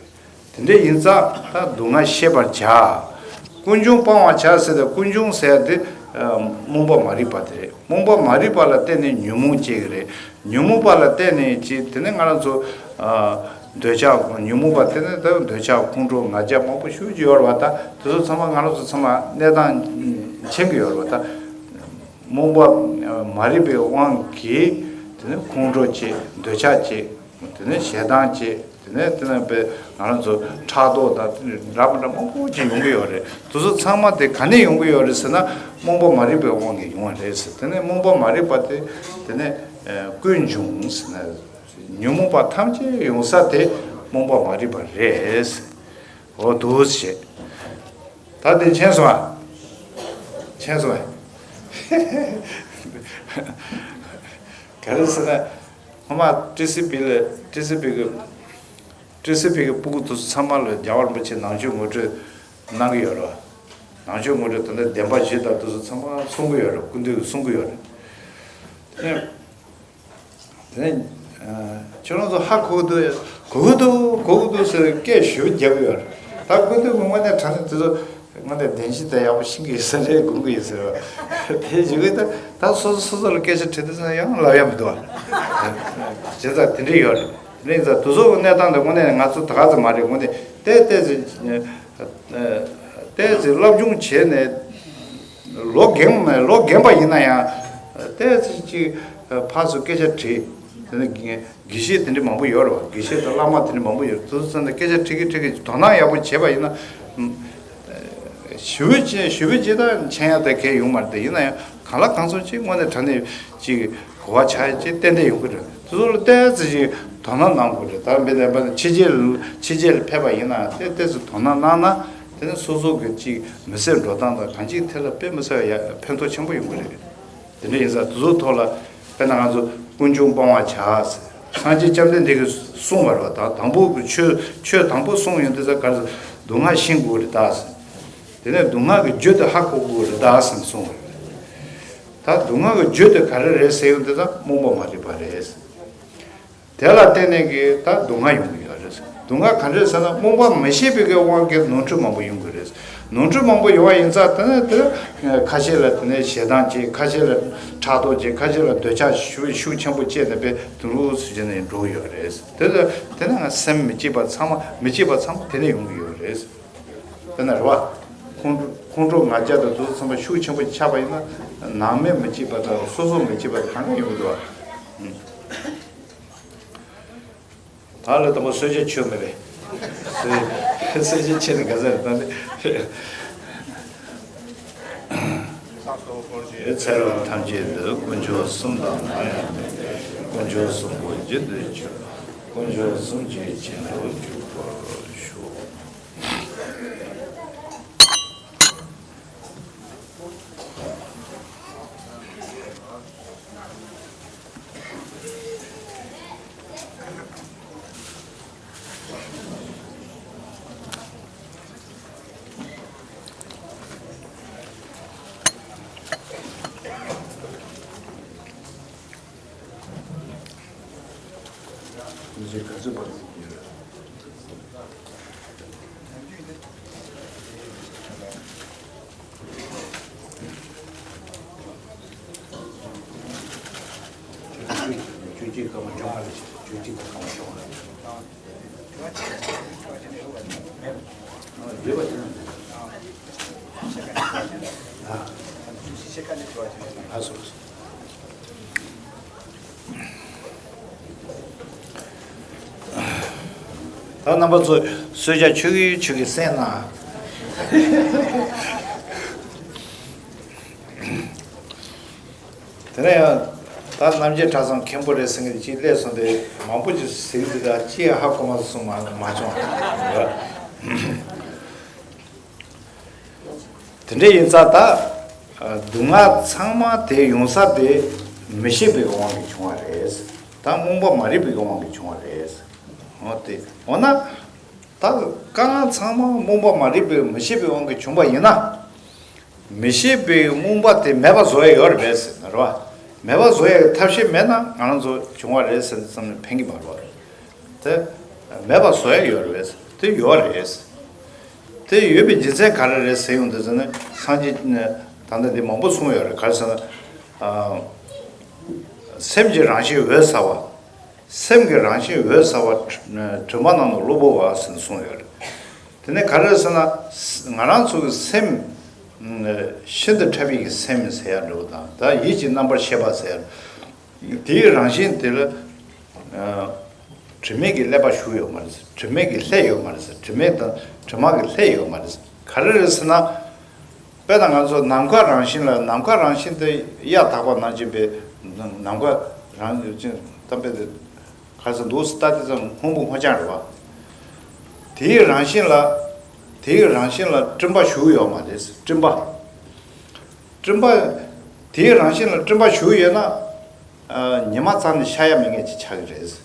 དེ་འདྲ་ཡིན་ཙང་ད་སྡུག་བསྔལ་ཤེས་པར་བྱ། ཀུན་འབྱུང་སྤང་བར་བྱ་ཟེར་ཏེ། ཀུན་འབྱུང་ཟེར་ཏེ་ཨ་རྨོངས་པ་མ་རིག་པ་དེ་རེད། རྨོངས་པ་མ་རིག་པ་ལ་བརྟེན་ནས་ཉོན་མོངས་སྐྱེ་གི་རེད། ཉོན་མོངས་པ་ལ་བརྟེན་ནས་ཅི། དེ་ནས་ང་རང་ཚོ་ཨ་འདོད་ཆགས། ཉོན་མོངས་པ་དེ་ནས་ད་འདོད་ཆགས་ཁོང་ཁྲོ་ང་རྒྱལ་མང་པོ་ཞེ་པོ་ཅིག་ཡོད་རེད་བ། ད་དེ་ཚོ་ཚང་མ་ང་རང་ཚོ་ཚང་མ་གནས་སྟངས་མཁྱེན་གི་ཡོད་རེད་བ། ད་རྨོངས་པ་མ་རིག་པའི་དབང་གིས་དེ་ནས་ཁོང་ཁྲོ་སྐྱེ། འདོད་ཆགས་སྐྱེ། དེ་ནས་ཞེ་སྡང་སྐྱེ། དེ་ནས་དེ་ནས་པའི་ང་རང་ཚོ་ཕྲག་དོག་དང་དེ་ནས་འདྲ་མི་འདྲ་མང་པོ་ཅིག་ཡོང་གི་ཡོད་རེད། དེ་ཚོ་ཚང་མ་དེ་ག་ནས་ཡོང་གི་ཡོད་རེད་ཟེར་ན། རྨོངས་པ་མ་རིག་པའི་དབང་གིས་ཡོང་བ་རེད་ཟེར། དེ་ནས་རྨོངས་པ་མ་རིག་པ་དེ་དེ་ནས་ཨ་ཀུན་འབྱུང་ཟེར་ན། ཉོན་མོངས་པ་ཐམས་ཅད་ཡོང་ས་དེ་རྨོངས་པ་མ་རིག་པ་རེད། འོ་འདུག་སེ་བྱས། ད་དེ་མཁྱེན་སོང་ཨ། མཁྱེན་སོང་ཨ། ག་རེ་ཟེར་ན། སྔོན་མ་ཊི་སི་བི་ལ། ཊི་སི་བི་གི་ཊི་སི་བི་གི་སྤུ་གུ་དེ་ཚོ་ཚང་མ་ལ་རྒྱལ་བ་རིན་པོ་ཆེ་ནང་ཆོས་ངོ་སྤྲོད་གནང་གི་ཡོད་རེད། ནང་ཆོས་ངོ་སྤྲོད་དེ་འདྲ་བདེན་པ་བཞི་དང་དེ་ཚོ་ཚང་མ་གསུང་གི་ཡོད་རེད། སྐུ་མདུན་གྱིས་གསུང་གི་ཡོད་རེད། དེ་ནས་ཨ་ཁྱོད་རང་ཚོ་ཧ་གོ་གི་འདུག་གོ་གི་འདུག་གོ་གི་འདུག་ཟེར་སྐད་ཞུ་རྒྱག་གི་ཡོད་རེད། ད་སྐུ་མདུན་གྱིས་དངོས་གནས་དྲང་གནས་དེ་ཚོ་དངོས་གནས་བདེན་བཞི་དེ་ཡག་པོ་ཤེས་ཀྱི་ཡོད་ས་རེད། དགོངས་ཀྱི་ཡོད་ས་རེད། དེ་བཞིན་གྱི་ད་ད་སོ་སོ་སོ་སོ་ལ་སྐད་ཆ་དྲིས་དུས་ཙང་ཡང་ལབ་ཡ་མི་འདུག་བ། བྱས་ཙང་དེ་འདྲ་ཡོད་རེད། དེ་འདྲ་ཡིན་ཙང་དེ་ཚོ་གི་གནས་སྟངས་དེ་དངོས་གནས་ང་ཚོ་ད་ག་ཚོད་མ་རེད། དངོས་གནས་ཏོག་ཙམ་ཏོག་ཙམ་བསླབ་སྦྱོང་བྱས་ནས། ལོ་རྒན་མ་ལོ་རྒན་པ་ཡིན་ན་ཡང་ཏོག་ཙམ་ཅིག་ཕར་ཚུར་སྐད་ཆ་དྲིས། དེ་ནས་དགེ་དགེ་བཤེས་དེ་འདྲ་མང་པོ་ཡོད་རེད་བ། དགེ་བཤེས་དང་བླ་མ་དེ་འདྲ་མང་པོ་ཡོད་རེད། དེ་ཚོ་ཚང་མ་སྐད་ཆ་དྲི་གི་དྲི་གི་དོ་སྣང་ཡག་པོ་བྱས་པ་ཡིན་ན། ཞུ་བོ་ཅི་ཞུ་བོ་ཅི་ད་མཁྱེན་ཡག་ད་གལ་ཡོང་མ་རེད། དེ་ཡིན་ན་ཡང་གང་ལ་གང་འཚམ་ཅིག་དངོས་གནས་དྲང་གནས་ཅིག་གོ་བ་ཆགས་ཡག་ཅིག་ཏན་ཏན་ཡོང་གི་རེད། དེ་ཚོ་ལ་ཏོག་ཙམ་ཅིག་དོ་སྣང་གནང་དགོས་རེད། ད་འབད་ནས་འབད་ནས་ཕྱི་རྒྱལ་ཕྱི་རྒྱལ་ལ་ཕེབས་པ་ཡིན་ན་དེ་ཏོག་ཙམ་དོ་སྣང་གནང་ན། དེ་ནས་སོ་སོ་གི་ཅིག་མི་ཚེ་འགྲོ་སྟངས་དང་གང་ཅིའི་ཐད་ལ་དཔེ་མི་སྲིད་པ་ཡ་ཕན་ཐོགས་ཆེན་པོ་ཡོང་གི་རེད། དེ་འདྲ་ཡིན་ཙང་དེ་ཚོའི་ཐོག་ལ་དཔེར་ན་ང་ཚོ་ཀུན་འབྱུང་སྤང་བར་བྱ་ཟེར། སངས་རྒྱས་བཅོམ་ལྡན་འདས་ཀྱིས་གསུངས་པ་རེད་བ། ད་དང་པོ་གི་ཆོས་ཆོས་དང་པོ་གསུངས་ཡོང་དུས་ཙང་ག་རེ་ཟེར། སྡུག་བསྔལ་ཤེས་དགོས་རེད་ད་ཟེར། དེ་ནས་སྡུག་བསྔལ་གྱི་རྒྱུ་དེ་ཧ་གོ་དགོས་རེད་ད་ཟེར་གསུངས་པ་རེད། ད་སྡུག་བསྔལ་གྱི་རྒྱུ་དེ་ག་རེ་རེད་ཟེར་ཡོང་དུས་ཙང་རྨོངས་པ་མ་རིག་པ་རེད། དེ་ལ་བརྟེན་ནས་ཀྱི་ད་སྡུག་བསྔལ་ཡོང་གི་ཡོད་རེད། སྡུག་བསྔལ་ག་འདྲས་ཟེར་ན་རྨོངས་པ་མི་ཤེས་པའི་གི་དབང་གིས་ནོར་འཁྲུལ་མང་པོ་ཡོང་གི་རེད། ནོར་འཁྲུལ་མང་པོ་ཡོང་བ་ཡིན་ཙང་དེ་ནས་དེ་ཁ་ཤས་ལ་དེ་ནས་ཞེ་སྡང་སྐྱེ། ཁ་ཤས་ལ་ཕྲག་དོག་སྐྱེ། ཁ་ཤས་ལ་འདོད་ཆགས་ཤུགས་ཤུགས་ཆེན་པོ་སྐྱེས་ནས་པས་དུ་རུ་སུ་བྱས་ནས་འགྲོ་གི་ཡོད་རེད། དེ་ལ་དེ་ནས་ང་སེམས་མི་སྐྱིད་པ་ཚང་མ་མི་སྐྱིད་པ་ཚང་མ་དེ་ནས་ཡོང་གི་ཡོད་རེད། དེ་ནས་རེད་བ། ཁོང་ཁོང་ཁྲོ་ང་རྒྱལ་དང་དུ་ཚང་མ་ཤུགས་ཆེན་པོ་ཆགས་པ་ཡིན་ན་ནང་མི་མི་སྐྱིད་པ་དང་སོ་སོ་མི་སྐྱིད་པ་གང་ག་ཡོང་གི་འདུག་བ། ད་ལ་དང་པོ་གསོལ་ཇ་མཆོད་མེད་པས། གསོལ་ཇ་མཆོད་ནས་ག་ས་རེད་ད་ནི། ཚེ་རབས་ཐམས་ཅད་དུ་དཀོན་མཆོག་གསུམ་དང་མ་ཡིན་པའི་དཀོན་མཆོག་གསུམ་པོ་རྒྱུན་དུ་གྱུར། དཀོན་མཆོག་གསུམ་གྱི་བྱིན་རླབས་འཇུག་པར་ཤོག། ད་རྣམ་པ་ཚོ་གསོལ་ཇ་མཆོད་ཀྱི་མཆོད་ཀྱི་གསན་ན། དེ་ནས་ཡང་ད་རྣམ་རྒྱལ་གྲྭ་ཚང་མཁན་པོ་རེད་ཟེར་མཁན་གཅིག་སླེབས་སོང་སྟེ་མང་པོ་ཅིག་ཟེར་གྱི་འདུག་ད་ཅི་ཡང་ཧ་གོ་མ་སོང་མ་མ་བྱུང་། དེ་འདྲ་ཡིན་ཙང་ད་སྡུག་བསྔལ་ཚང་མ་དེ་ཡོང་ས་དེ་མི་ཤེས་པའི་དབང་གིས་བྱུང་བ་རེད། ད་རྨོངས་པ་མ་རིག་པའི་དབང་གིས་བྱུང་བ་རེད། འོ་དེ་འོ་ན། ད་དཀའ་ངལ་ཚང་མ་རྨོངས་པ་མ་རིག་པའི་མི་ཤེས་པའི་དབང་གིས་བྱུང་བ་ཡིན་ན། མི་ཤེས་པའི་རྨོངས་པ་དེ་མེད་པ་བཟོ་ཡ་ཡོད་རེད་པས་ཟེར་ན་རེད་བ། མེད་པ་བཟོ་ཡ་ཐབས་ཤེས་མེད་ན་ང་རང་ཚོ་བྱུང་བ་རེད་ཟེར་བསམ་ནས་ཕན་གྱི་མ་རེད་བ། དེ་མེད་པ་བཟོ་ཡ་ཡོད་རེད་པས་དེ་ཡོད་རེད། དེ་ཡོད་པའི་རྒྱུ་མཚན་ག་རེ་རེད་ཟེར་ཡོང་དུས་ཟེར་ན་སངས་རྒྱས་ནས་ད་ལྟ་འདི་མང་པོ་གསུངས་ཡོད་རེད། ག་རེ་ཟེར་ན། སེམས་ཀྱི་རང་བཞིན་འོད་གསལ་བ། སེམས་ཀྱི་རང་བཞིན་འོད་གསལ་བ། དྲི་མ་རྣམས་ནི་གློ་བུར་བ་ཟེར་ནས་གསུངས་ཡོད་རེད། དེ་ནས་ག་རེ་ཟེར་ན། ང་རང་ཚོ་གི་སེམས། ཤིན་ཏུ་ཕྲ་བའི་གི་སེམས་ཟེར་ཡ་འདྲ་བོ་དང་ད་ཡིད་ཀྱི་རྣམ་པར་ཤེས་པ་ཟེར་ཡ། དེའི་རང་བཞིན་དེ་ལ། དྲི་མས་ཀྱི་ཀླད་པ་ཞུགས་ཡོད་མ་རེད་ཟེར། དྲི་མས་ཀྱི་ལྷད་ཡོད་མ་རེད་ཟེར། དྲི་མས་དང་དྲི་མ་གི་ལྷད་ཡོད་མ་རེད་ཟེར། ག་རེ་རེད་ཟེར་ན། དཔེར་ན་ང་ཚོ་ནམ་མཁའ་རང་བཞིན་ལ་ནམ་མཁའ་རང་བཞིན་དེ་གཡའ་དག་པ་ནང་བཞིན་པའི་ནམ་མཁའ་རང་བཞིན་གཏམ་དཔེ་དེ་ག་ཚོད་འདུག་ལྟ་དེ་ཙམ་སྔོན་པོ་སྔོ་ལྗང་རེད་བ། དེའི་རང་བཞིན་ལ་དེའི་རང་བཞིན་ལ་སྤྲིན་པ་ཞུགས་ཡོད་མ་རེད་སྤྲིན་པ། སྤྲིན་པ་དེའི་རང་བཞིན་ལ་སྤྲིན་པ་ཞུགས་ཡོད་ན་ཉི་མ་རྩ་ནས་ཤར་ཡ་མེད་མཁན་ཅིག་ཆགས་ཀྱི་རེད།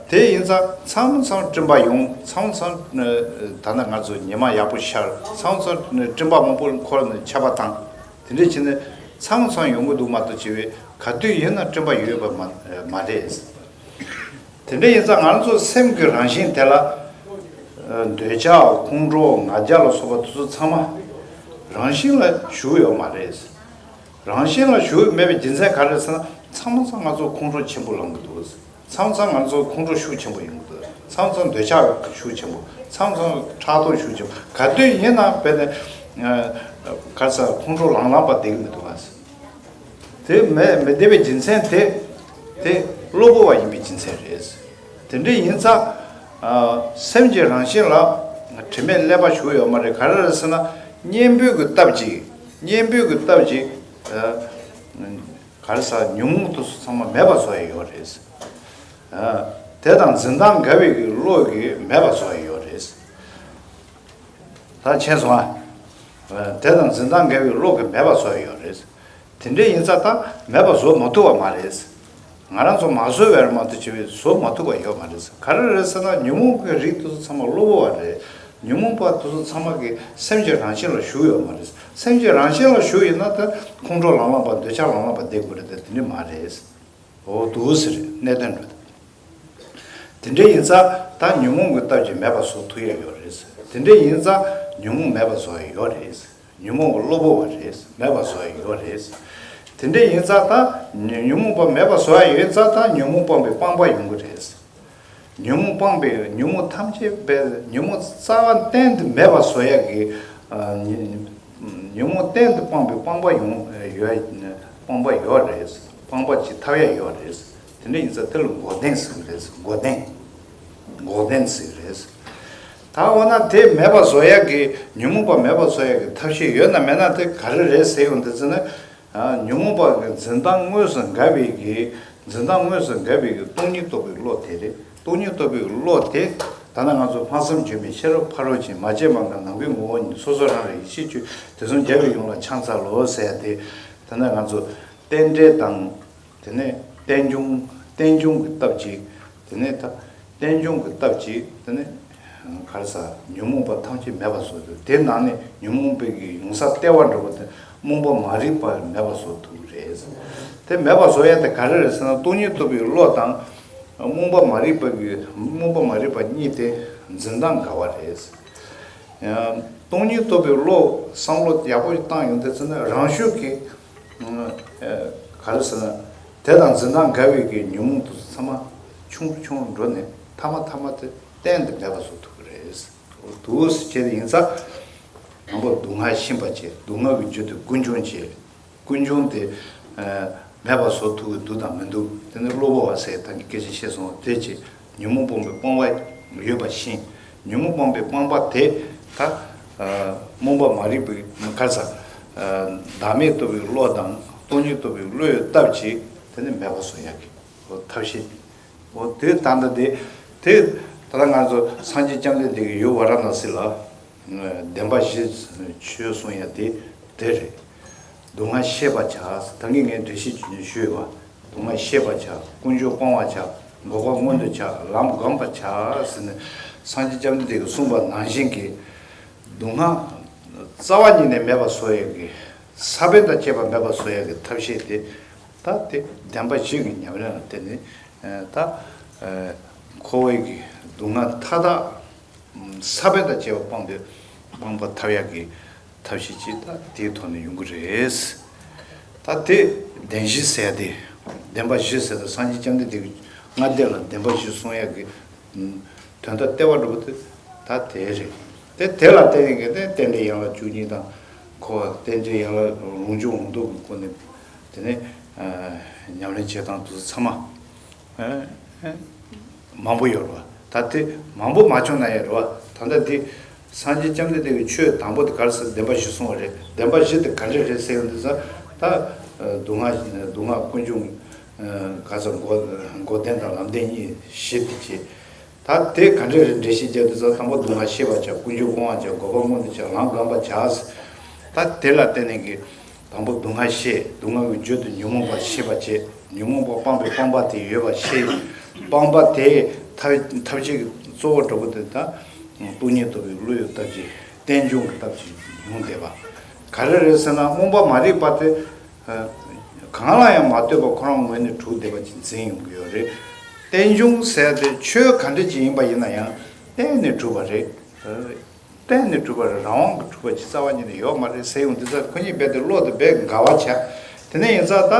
དེ་ཡིན་ཙང་མཚམས་མཚམས་སྤྲིན་པ་ཡོང་མཚམས་མཚམས་ད་ནི་ང་ཚོ་ཉི་མ་ཡག་པོ་ཤར་མཚམས་མཚམས་སྤྲིན་པ་མང་པོ་འཁོར་ནས་ཆར་པ་བཏང་། དེ་འདྲ་བྱས་ནས་མཚམས་མཚམས་ཡོང་གི་འདུག་མ་གཏོགས་བྱས་པས་ག་དུས་ཡིན་ན་སྤྲིན་པ་ཡོད་པ་མ་མ་རེད། དེ་འདྲ་ཡིན་ཙང་ང་ཚོ་སེམས་ཀྱི་རང་བཞིན་དེ་ལ་འདོད་ཆགས་ཁོང་ཁྲོ་ང་རྒྱལ་ལ་སོགས་པ་དེ་ཚོ་ཚང་མ་རང་བཞིན་ལ་ཞུགས་ཡོད་མ་རེད། རང་བཞིན་ལ་ཞུགས་མེད་པའི་རྒྱུ་མཚན་ག་རེ་ཟེར་ན་མཚམས་མཚམས་ང་ཚོ་ཁོང་ཁྲོ་ཆེན་པོ་ལངས་ཀྱི་འདུག་མཚམས་མཚམས་ང་ཚོ་ཁོང་ཁྲོ་ཤུགས་ཆེན་པོ་ཡོང་གི་འདུག་མཚམས་མཚམས་འདོད་ཆགས་ཤུགས་ཆེན་པོ་མཚམས་མཚམས་ཕྲག་དོག་ཤུགས་ཆེན་པོ་ག་དུས་ཡིན་ན་དཔེ་ནས་ག་ས་ཁོང་ཁྲོ་ལངས་ལངས་པ་བསྡད་ཀྱི་མི་འདུག་ཨ། དེ་མེད་མི་བསྡད་པའི་རྒྱུ་མཚན་དེ། དེ་གློ་བུར་བ་ཡིན་པའི་རྒྱུ་མཚན་རེད། དེ་འདྲ་ཡིན་ཙང་། ཨ། སེམས་ཀྱི་རང་བཞིན་ལ་དྲི་མས་བསླད་པ་ཞུགས་ཡོད་མ་རེད། ག་རེ་རེད་ཟེར་ན། གཉེན་པོའི་གི་སྟབས་ཀྱིས། གཉེན་པོའི་གི་སྟབས་ཀྱིས། ཨ། ག་རེ་ཟ། ཉོན་མོངས་དེ་ཚོ་ཚང་མ་མེད་པ་བཟོ་ཡ་ཡོད་རེད། ཨ། དེ་དང་འཛིན་སྟངས་འགལ་བའི་གི་བློ་གིས་མེད་པ་བཟོ་ཡ་ཡོད་རེད། ད་མཁྱེན་སོང་ཨ། དེ་དང་འཛིན་སྟངས་འགལ་བའི་བློ་གིས་མེད་པ་བཟོ་ཡ་ཡོད་རེད། དེ་འདྲ་ཡིན་ཙང་ད་མེད་པ་བཟོ་མ་ཐུབ་པ་མ་རེད། ང་རང་ཚོ་མ་བཟོས་པ་རེད་མ་གཏོགས་བྱས་པའི་བཟོ་མ་ཐུབ་པ་ཡོད་མ་རེད། ག་རེ་རེད་ཟེར་ན། ཉོན་མོངས་ཀྱི་རིགས་དེ་ཚོ་ཚང་མ་གློ་བུར་བ་རེད། ཉོན་མོངས་པ་དེ་ཚོ་ཚང་མ་གི་སེམས་ཀྱི་རང་བཞིན་ལ་ཞུགས་ཡོད་མ་རེད། སེམས་ཀྱི་རང་བཞིན་ལ་ཞུགས་ཡོད་ན་ད་ཁོང་ཁྲོ་ལང་ལང་པ། འདོད་ཆགས་ལང་ལང་པ་བསྡད་དགོས་རེད་དེ། དེ་འདྲ་མ་རེད། འོ་འདུག་ཟེར་གནད་དོན་འགྲོ། དེ་འདྲ་ཡིན་ཙང་ད་ཉོན་མོངས་ཀྱི་སྟབས་ཀྱིས་མེད་པ་བཟོ་ཐུབ་ཡ་ཡོད་རེད། དེ་འདྲ་ཡིན་ཙང་ཉོན་མོངས་མེད་པ་བཟོ་ཡ་ཡོད་རེད། ཉོན་མོངས་གློ་བུར་བ་རེད། མེད་པ་བཟོ་ཡ་ཡོད་རེད། དེ་འདྲ་ཡིན་ཙང་ད་ཉོན་མོངས་པ་མེད་པ་བཟོ་ཡ་ཡིན་ཙང་ད་ཉོན་མོངས་སྤངས་པའི་སྤངས་པ་ཡོང་གི་རེད། ཉོན་མོངས་སྤངས་པའི། ཉོན་མོངས་ཐམས་ཅད་པའི། ཉོན་མོངས་རྩ་བ་གཏན་དུ་མེད་པ་བཟོ་ཡ་གི། ཨ། ཉོན་མོངས་གཏན་དུ་སྤངས་པའི་སྤངས་པ་ཡོང་ཡོད། སྤངས་པ་ཡོད་རེད། སྤངས་པ་ཅིག་ཐོབ་ཡ་ཡོད་རེད། དེ་འདྲ་ཡིན་ཙང་དེ་ལ་འགོག་བདེན་ཟེར་གི་རེད། འགོག་བདེན། འགོག་བདེན་ཟེར་གི་རེད། ད་འོ་ན་དེ་མེད་པ་བཟོ་ཡ་གི། ཉོན་མོངས་པ་མེད་པ་བཟོ་ཡ་གི་ཐབས་ཤེས་ཡོད་ན་མེད་ན་དེ་ག་རེ་རེད་ཟེར་ཡོང་དུས་ཙམ་ན། ཨ། ཉོན་མོངས་པ་གི་འཛིན་སྟངས་དངོས་སུ་འགལ་བའི་གི། འཛིན་སྟངས་དངོས་སུ་འགལ་བའི་གི་སྟོང་ཉིད་རྟོགས་པའི་བློ་དེ་རེད། སྟོང་ཉིད་རྟོགས་པའི་བློ་དེ། ད་ནི་ང་ཚོ་སྨྲ་བསམ་བརྗོད་མེད་ཤེས་རབ་ཕ་རོལ་ཕྱིན། མ་སྐྱེས་མ་འགགས་ནམ་མཁའི་ངོ་བོ་ཉིད། སོ་སོ་རང་རིག་ཡེ་ཤེས་སྤྱོད། དུས་གསུམ་རྒྱལ་བའི་ཡུམ་ལ་ཕྱག་འཚལ་ལོ་ཟེར་ཡ་དེ། ད་ནི་ང་ཚོ་རྟེན་འབྲེལ་དང་། དེ་ནས་རྟེན་འབྱུང་། རྟེན་འབྱུང་གི་སྟབས་ཀྱིས། དེ་ནས་ད་རྟེན་འབྱུང་གི་སྟབས་ཀྱིས། དེ་ནས་ག་རེ་ཟ། ཉོན་མོངས་པ་ཐམས་ཅད་མེད་པར་བཟོ་ཐུབ། དེ་ནང་ནས་ཉོན་མོངས་པའི་གི་ཡོང་ས་ལྟེ་བ་འདྲ་བོ་དེ་རྨོངས་པ་མ་རིག་པ་མེད་པར་བཟོ་ཐུབ་ཀྱི་རེད། དེ་མེད་པར་བཟོ་ཡ་དེ་ག་རེ་རེད་ཟེར་ན། སྟོང་ཉིད་རྟོགས་པའི་བློ་དང་རྨོངས་པ་མ་རིག་པ་གི། རྨོངས་པ་མ་རིག་པ་གཉིས་དེ་འཛིན་སྟངས་འགལ་བ་རེད། སྟོང་ཉིད་རྟོགས་པའི་བློ། བསམ་བློ་ཡག་པོ་ཞིག་བཏང་ཡོང་དུས་ཙམ་ན་རང་ཤུགས་ཀྱིས། ཨ། ག་རེ་ཟེར་ན། དེ་དང་འཛིན་སྟངས་འགལ་བའི་གི་ཉོན་མོངས་དེ་ཚོ་ཚང་མ་ཆུང་རུ་ཆུང་རུ་འགྲོ་ནས་ཐ་མ་ཐ་མ་དེ་གཏན་དུ་མེད་པ་བཟོ་ཐུབ་ཀྱི་རེད། འོ་འདུག་སེ་བྱས་ཏེ་ཡིན་ཙང་། དང་པོ་སྡུག་བསྔལ་ཤེས་པར་བྱེད། སྡུག་བསྔལ་གྱི་རྒྱུ་དེ་ཀུན་འབྱུང་བྱེད། ཀུན་འབྱུང་དེ། ཨ། མེད་པ་བཟོ་ཐུབ་ཀྱི་འདུག་དང་མི་འདུག་དེ་ནི་གློ་བུར་བ་ཟེར་ད་གིན་སྐད་ཆ་བཤད་སོང་བ་དེ་བྱེད། ཉོན་མོངས་སྤངས་པའི་སྤངས་པ་ཡོད་པ་བཞིན། ཉོན་མོངས་སྤངས་པའི་སྤངས་པ་དེ་ད། ཨ། རྨོངས་པ་མ་རིག་པའི་ག་རེ་ཟ། ཨ། བདག་མེད་རྟོགས་པའི་བློ་དང་སྟོང་ཉིད་རྟོགས་པའི་བློ་ཡི་སྟབས་ཀྱིས་དེ་ནི་མེད་པ་བཟོ་ཡག་གི། འོ་ཐབས་ཤེས། འོ་དེ་ད་ལྟ་དེ། དེ་ད་ལྟ་ང་ཚོ་སངས་རྒྱས་བཅོམ་ལྡན་འདས་ཀྱིས་ཡུལ་ཝཱ་ར་ཎཱ་སི་ལ། བདེན་པ་བཞི་ཆོས་གསུང་ཡ་དེ་དེ་རེད། སྡུག་བསྔལ་ཤེས་པར་བྱ། ད་གིན་ངས་འགྲེལ་བཤད་ཞུས་ཡོད་པ། སྡུག་བསྔལ་ཤེས་པར་བྱ། ཀུན་འབྱུང་སྤང་བར་བྱ། འགོག་པ་མངོན་དུ་བྱ། ལམ་བསྒོམ་པར་བྱ་ཟེར་ནས་སངས་རྒྱས་བཅོམ་ལྡན་འདས་ཀྱིས་གསུངས་པ་ནང་བཞིན་གྱི། སྡུག་བསྔལ་རྩ་བ་ཉིད་ནས་མེད་པ་བཟོ་ཡ་གི། ས་བོན་དང་བཅས་པ་མེད་པ་བཟོ་ཡ་གི་ཐབས་ཤེས་དེ། ད་དེ་བདེན་པ་བཞི་གི་ཉམས་ལེན་ལ་བརྟེན་ནས། ད་འཁོར་བའི་གི་སྡུག་བསྔལ་མཐའ་དག་ས་བོན་དང་བཅས་པ་སྤངས་ཏེ་སྤངས་པ་ཐོབ་ཡག་གི་ཐབས་ཤེས་ཅིག་ད་དེའི་ཐོག་ནས་ཡོང་གི་རེད། ད་དེ་བདེན་བཞི་ཟེར་ཏེ། བདེན་པ་བཞི་ཟེར་ཏེ་སངས་རྒྱས་བཅོམ་ལྡན་འདས་ཀྱིས་ལྔ་སྡེ་ལ་བདེན་པ་བཞི་གསུང་ཡག་གི་དོན་དག་ལྟེ་བ་འདྲ་པོ་དེ་ད་དེ་རེད། དེ་དེ་ལ་བརྟེན་ནས་གི་དེ་རྟེན་འབྲེལ་ཡན་ལག་བཅུ་གཉིས་དང་། ཁོ་རྟེན་འབྲེལ་ཡན་ལག་རང་བྱུང་ལུགས་ལྡོག་གི་སྒོ་ནས་དེ་ནས་ཉམས་ལེན་བྱེད་སྟངས་དེ་ཚོ་ཚང་མ། མང་པོ་ཡོད་རེད་བ། ད་དེ་མང་པོ་མ་བྱུང་ན་ཡང་རེད་བ། ད་ལྟ་དེ་སངས་རྒྱས་བཅོམ་ལྡན་འདས་ཀྱིས་ཆོས་དང་པོ་དེ་ག་རེ་ཟེར། བདེན་པ་བཞི་གསུངས་པ་རེད། བདེན་པ་བཞི་དེ་ག་འདྲ་རེད་ཟེར་ཡོང་དུས་ཙང་། ད་སྡུག་བསྔལ་སྡུག་བསྔལ་ཀུན་འབྱུང་ག་ཟེར། འགོག་འགོག་བདེན་དང་ལམ་བདེན་གཉིས་བཞི་དེ་བྱས། ད་དེ་ག་འདྲ་རེད་འགྲེལ་བཤད་རྒྱག་དུས་ཙང་། དང་པོ་སྡུག་བསྔལ་ཤེས་པར་བྱ། ཀུན་འབྱུང་སྤང་བར་བྱ། འགོག་པ་མངོན་དུ་བྱ། ལམ་བསྒོམ་པར་བྱ། ད་དེ་ལ་བརྟེན་ནས་ཀྱི། དང་པོ་སྡུག་བསྔལ་ཤེས། སྡུག་བསྔལ་གྱི་རྒྱུ་དེ་ཉོན་མོངས་པ་ཤེས་པར་བྱེད། ཉོན་མོངས་པ་སྤངས་པའི་སྤངས་པ་དེ་ཡོད་པ་ཤེས། སྤངས་པ་དེ་ཐབས་ཐབས་ཤེས་ཀྱི་གཙོ་བོ་འདྲ་པོ་དེ་ད་སྟོང་ཉིད་རྟོགས་པའི་བློ་ཡི་སྟབས་ཀྱིས། རྟེན་འབྱུང་གི་སྟབས་ཀྱིས་ཡོང་བསྡད་པ། ག་རེ་རེད་ཟེར་ན། རྨོངས་པ་མ་རིག་པ་དེ་གང་ལ་ཡང་མ་ལྟོས་པར་ཁོ་རང་ངོས་ནས་གྲུབ་བསྡད་པ་ཅིག་འཛིན་ཡོང་གི་ཡོད་རེད། རྟེན་འབྱུང་ཟེར་དེ་ཆོས་ག་འདྲ་ཅིག་ཡིན་པ་ཡིན་ན་ཡང་གཏན་ནས་གྲུབ་པ་རེད། གཏན་ནས་གྲུབ་པ་རེད། རང་དབང་གིས་གྲུབ་པ་ཅིག་རྩ་བ་ཉིད་ནས་ཡོད་མ་རེད་ཟེར་ཡོང་དུས་ཙང་། ཁོ་གཉིས་རྦད་དེ་བློ་དེ་རྦད་འགལ་བ་ཆགས། དེ་ནས་ཡིན་ཙང་ད་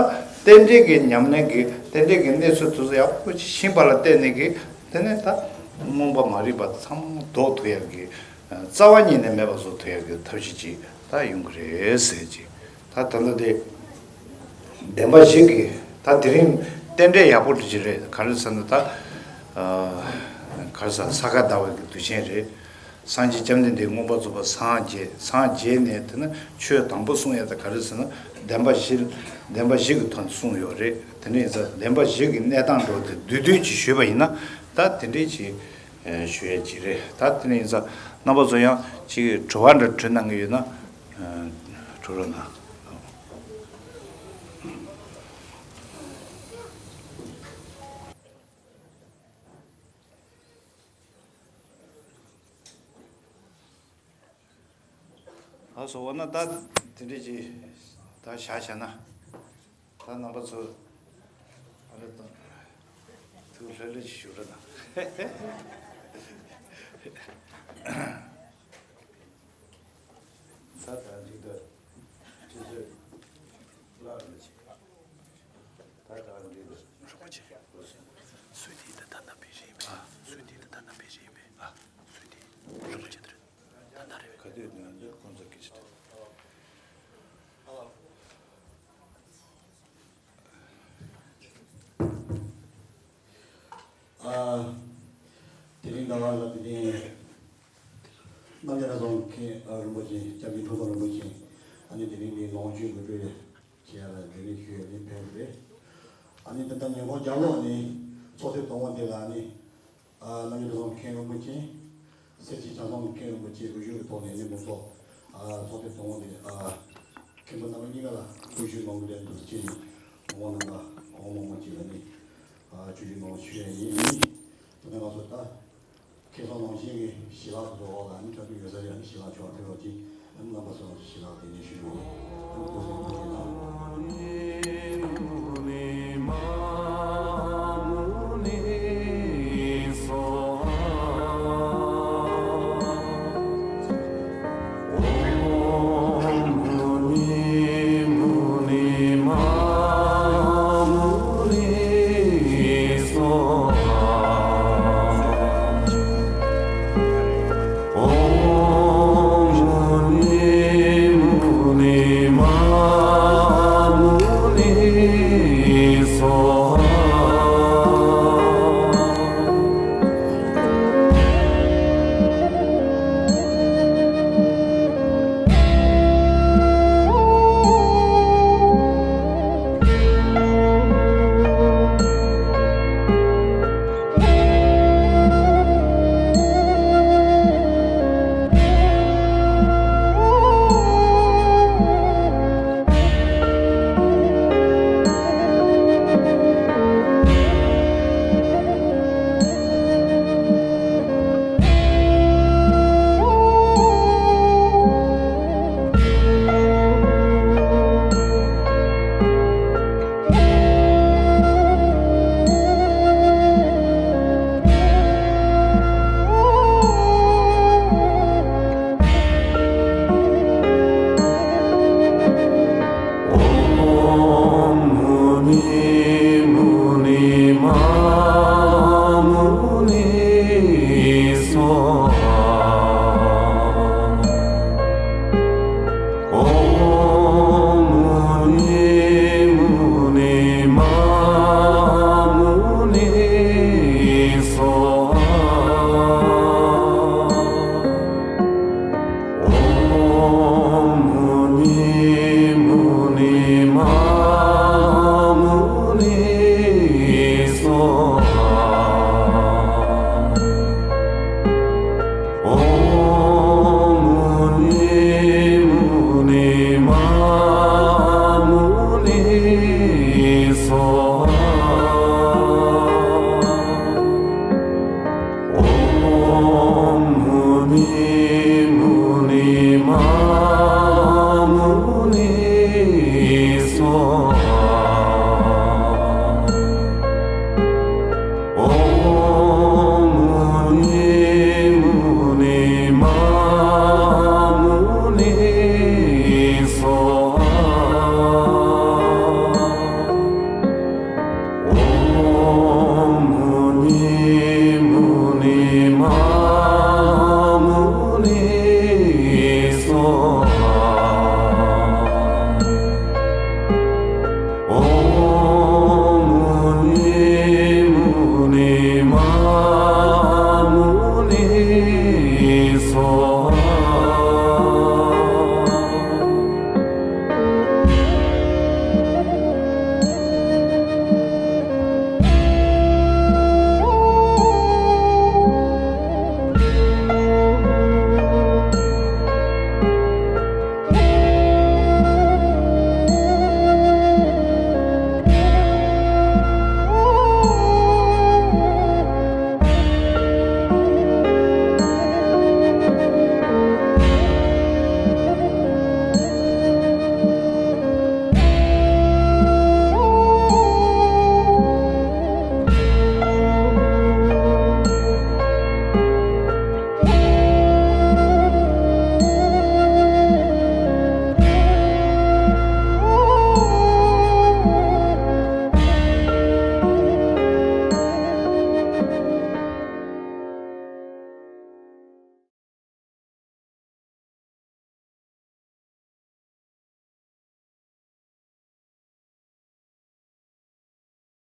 རྟེན་འབྲེལ་གྱི་ཉམས་ལེན་གྱི། རྟེན་འབྲེལ་གྱི་གནས་ཚུལ་དེ་ཚོ་ཡག་པོ་ཅིག་ཤེས་པ་ལ་བརྟེན་ནས་ཀྱི། དེ་ནས་ད་རྨོངས་པ་མ་རིག་པ་ཚང་མ་ཟློག་ཐུབ་ཡག་གི། རྩ་བ་ཉིད་ནས་མེད་པ་བཟོ་ཐུབ་ཡག་གི་ཐབས་ཤེས་ཅིག་ད་ཡོང་གི་རེད་ཟེར་གྱི། ད་ད་ལྟ་དེ་བདེན་པ་བཞི་གི། ད་དེ་རིང་ རྟེན་འབྲེལ་ཡག་པོ་ཅིག་རེད། ག་རེ་ཟེར་ན་ད། ཨ། ག་རེ་ཟེར། ས་ག་ཟླ་བའི་གི་དུས་ཆེན་རེད། སངས་རྒྱས་བཅོམ་ལྡན་འདས་མངོན་པར་རྫོགས་པར་སངས་རྒྱས། སངས་རྒྱས་ནས་དེ་ནས་ཆོས་དང་པོ་གསུང་ཡ་དེ་ག་རེ་ཟེར་ན་བདེན་པ་བཞི། བདེན་པ་བཞི་གི་དོན་གསུངས་ཡོད་རེད། དེ་འདྲ་ཡིན་ཙང་བདེན་པ་བཞི་གི་གནས་སྟངས་འགྲོ་དེ་བསྡུས་བསྡུས་ཅིག་ཞུས་པ་ཡིན་ན་ད་དེ་འདྲས་ཅིག་ཞུ་ཡ་ཅིག་རེད། ད་དེ་འདྲ་ཡིན་ཙང་རྣམ་པ་ཚོ་ཡང་ཅིག་དྲི་བ་འདྲ་དྲི་གནང་གི་ཡོད་ན་དྲི་རོགས་གནང་། ལགས་སོ། འོ་ན་ད་དེ་འདྲས་ཀྱིས་ད་བཞག་བཞག་ན། ད་རྣམ་པ་ཚོ་ཨ་རེ་དང་ཐུགས་ལྷོད་ལྷོད་ཀྱིས་བཞུགས་རོགས་གནང་། ད་ད་འགྲིག་ད། ཁྱེད་ཚོས་བཀླགས་རོགས་བྱེད། ད་ད་འགྲིག་ད། རོགས་པ་ཆེ། སུས་དེ་ད་ད་ད་པའི་རེད་པས། ཨ། སུས་དེ་ད་ད་ད་པའི་རེད་པས། ཨ། སུས་དེ་རོགས་པ་ཆེ་དེ་རེད། ད་ད་རེད། ག་དུས་ནས་ཁོང་ཚོ་སྐད་ཆ་དྲིས། ཨ། དེ་རིང་ཟླ་བ་ལ་དེ་རིང་རྣམ་རྒྱལ་རབ་འབྱམས་མཁན་རིན་པོ་ཆེ། སྐྱབས་རྗེ་ཁྲི་ཐོག་རིན་པོ་ཆེ་ཨ་ནི་དེ་རིང་གི་ལོངས་སྤྱོད་འབུལ་སྤྲོད་བྱེད་ཡ་ལ་དེ་རིང་ཞུ་ཡ་ནི་ཕེབས་རེད། ཨ་ནི་ད་ལྟ་ཉིན་གུང་རྒྱབ་ལོགས་ནས་ཚོགས་ཐེངས་དང་པོ་དེ་ལ་ཨ་ནི། ཨ། རྣམ་རྒྱལ་རབ་འབྱམས་མཁན་རིན་པོ་ཆེ། སེར་བྱེས་བྱང་སེམས་མཁན་རིན་པོ་ཆེ་དབུ་བཞུགས་ཀྱི་ཐོག་ནས་ནི་མི་ཚོགས། ཨ། ཚོགས་ཐེངས་དང་པོ་དེ། ཨ། མཁན་པོ་རྣམ་པ་གཉིས་ཀ་ལ་དབུ་བཞུགས་གནང་རྒྱུ་དེ་འདུག་ཅེས་ནི་ངོ་མ་རྣམ་པ་གོང་མ་མང་ཆེ་ལ་ནི། ཨ། ཆོས་ཞུ་གནང་ཞུ་ཡ་ཡིན། ད་ནི་ང་ཚོ་ད་ཁེ་བཟང་ནང་བཞིན་གྱི་ཞི་ལྷག་ཏུ་འགྲོ་བ་ལ་ནི་ཁྲ་ཁྲིག་ཡོད་ས་ཡ་ནི་ཞི་ལྷག་ཆོག་ཐེ་རོགས་ཀྱིས་ཨ་ནི་རྣམ་པ་ཚོ་ཞི་ལྷག་དེ་ནས་ཞུ་རྒྱུ་ཡིན། ཨ་ནི་སྐུ་གཟུགས་ཐུགས་རྗེ་གནང་།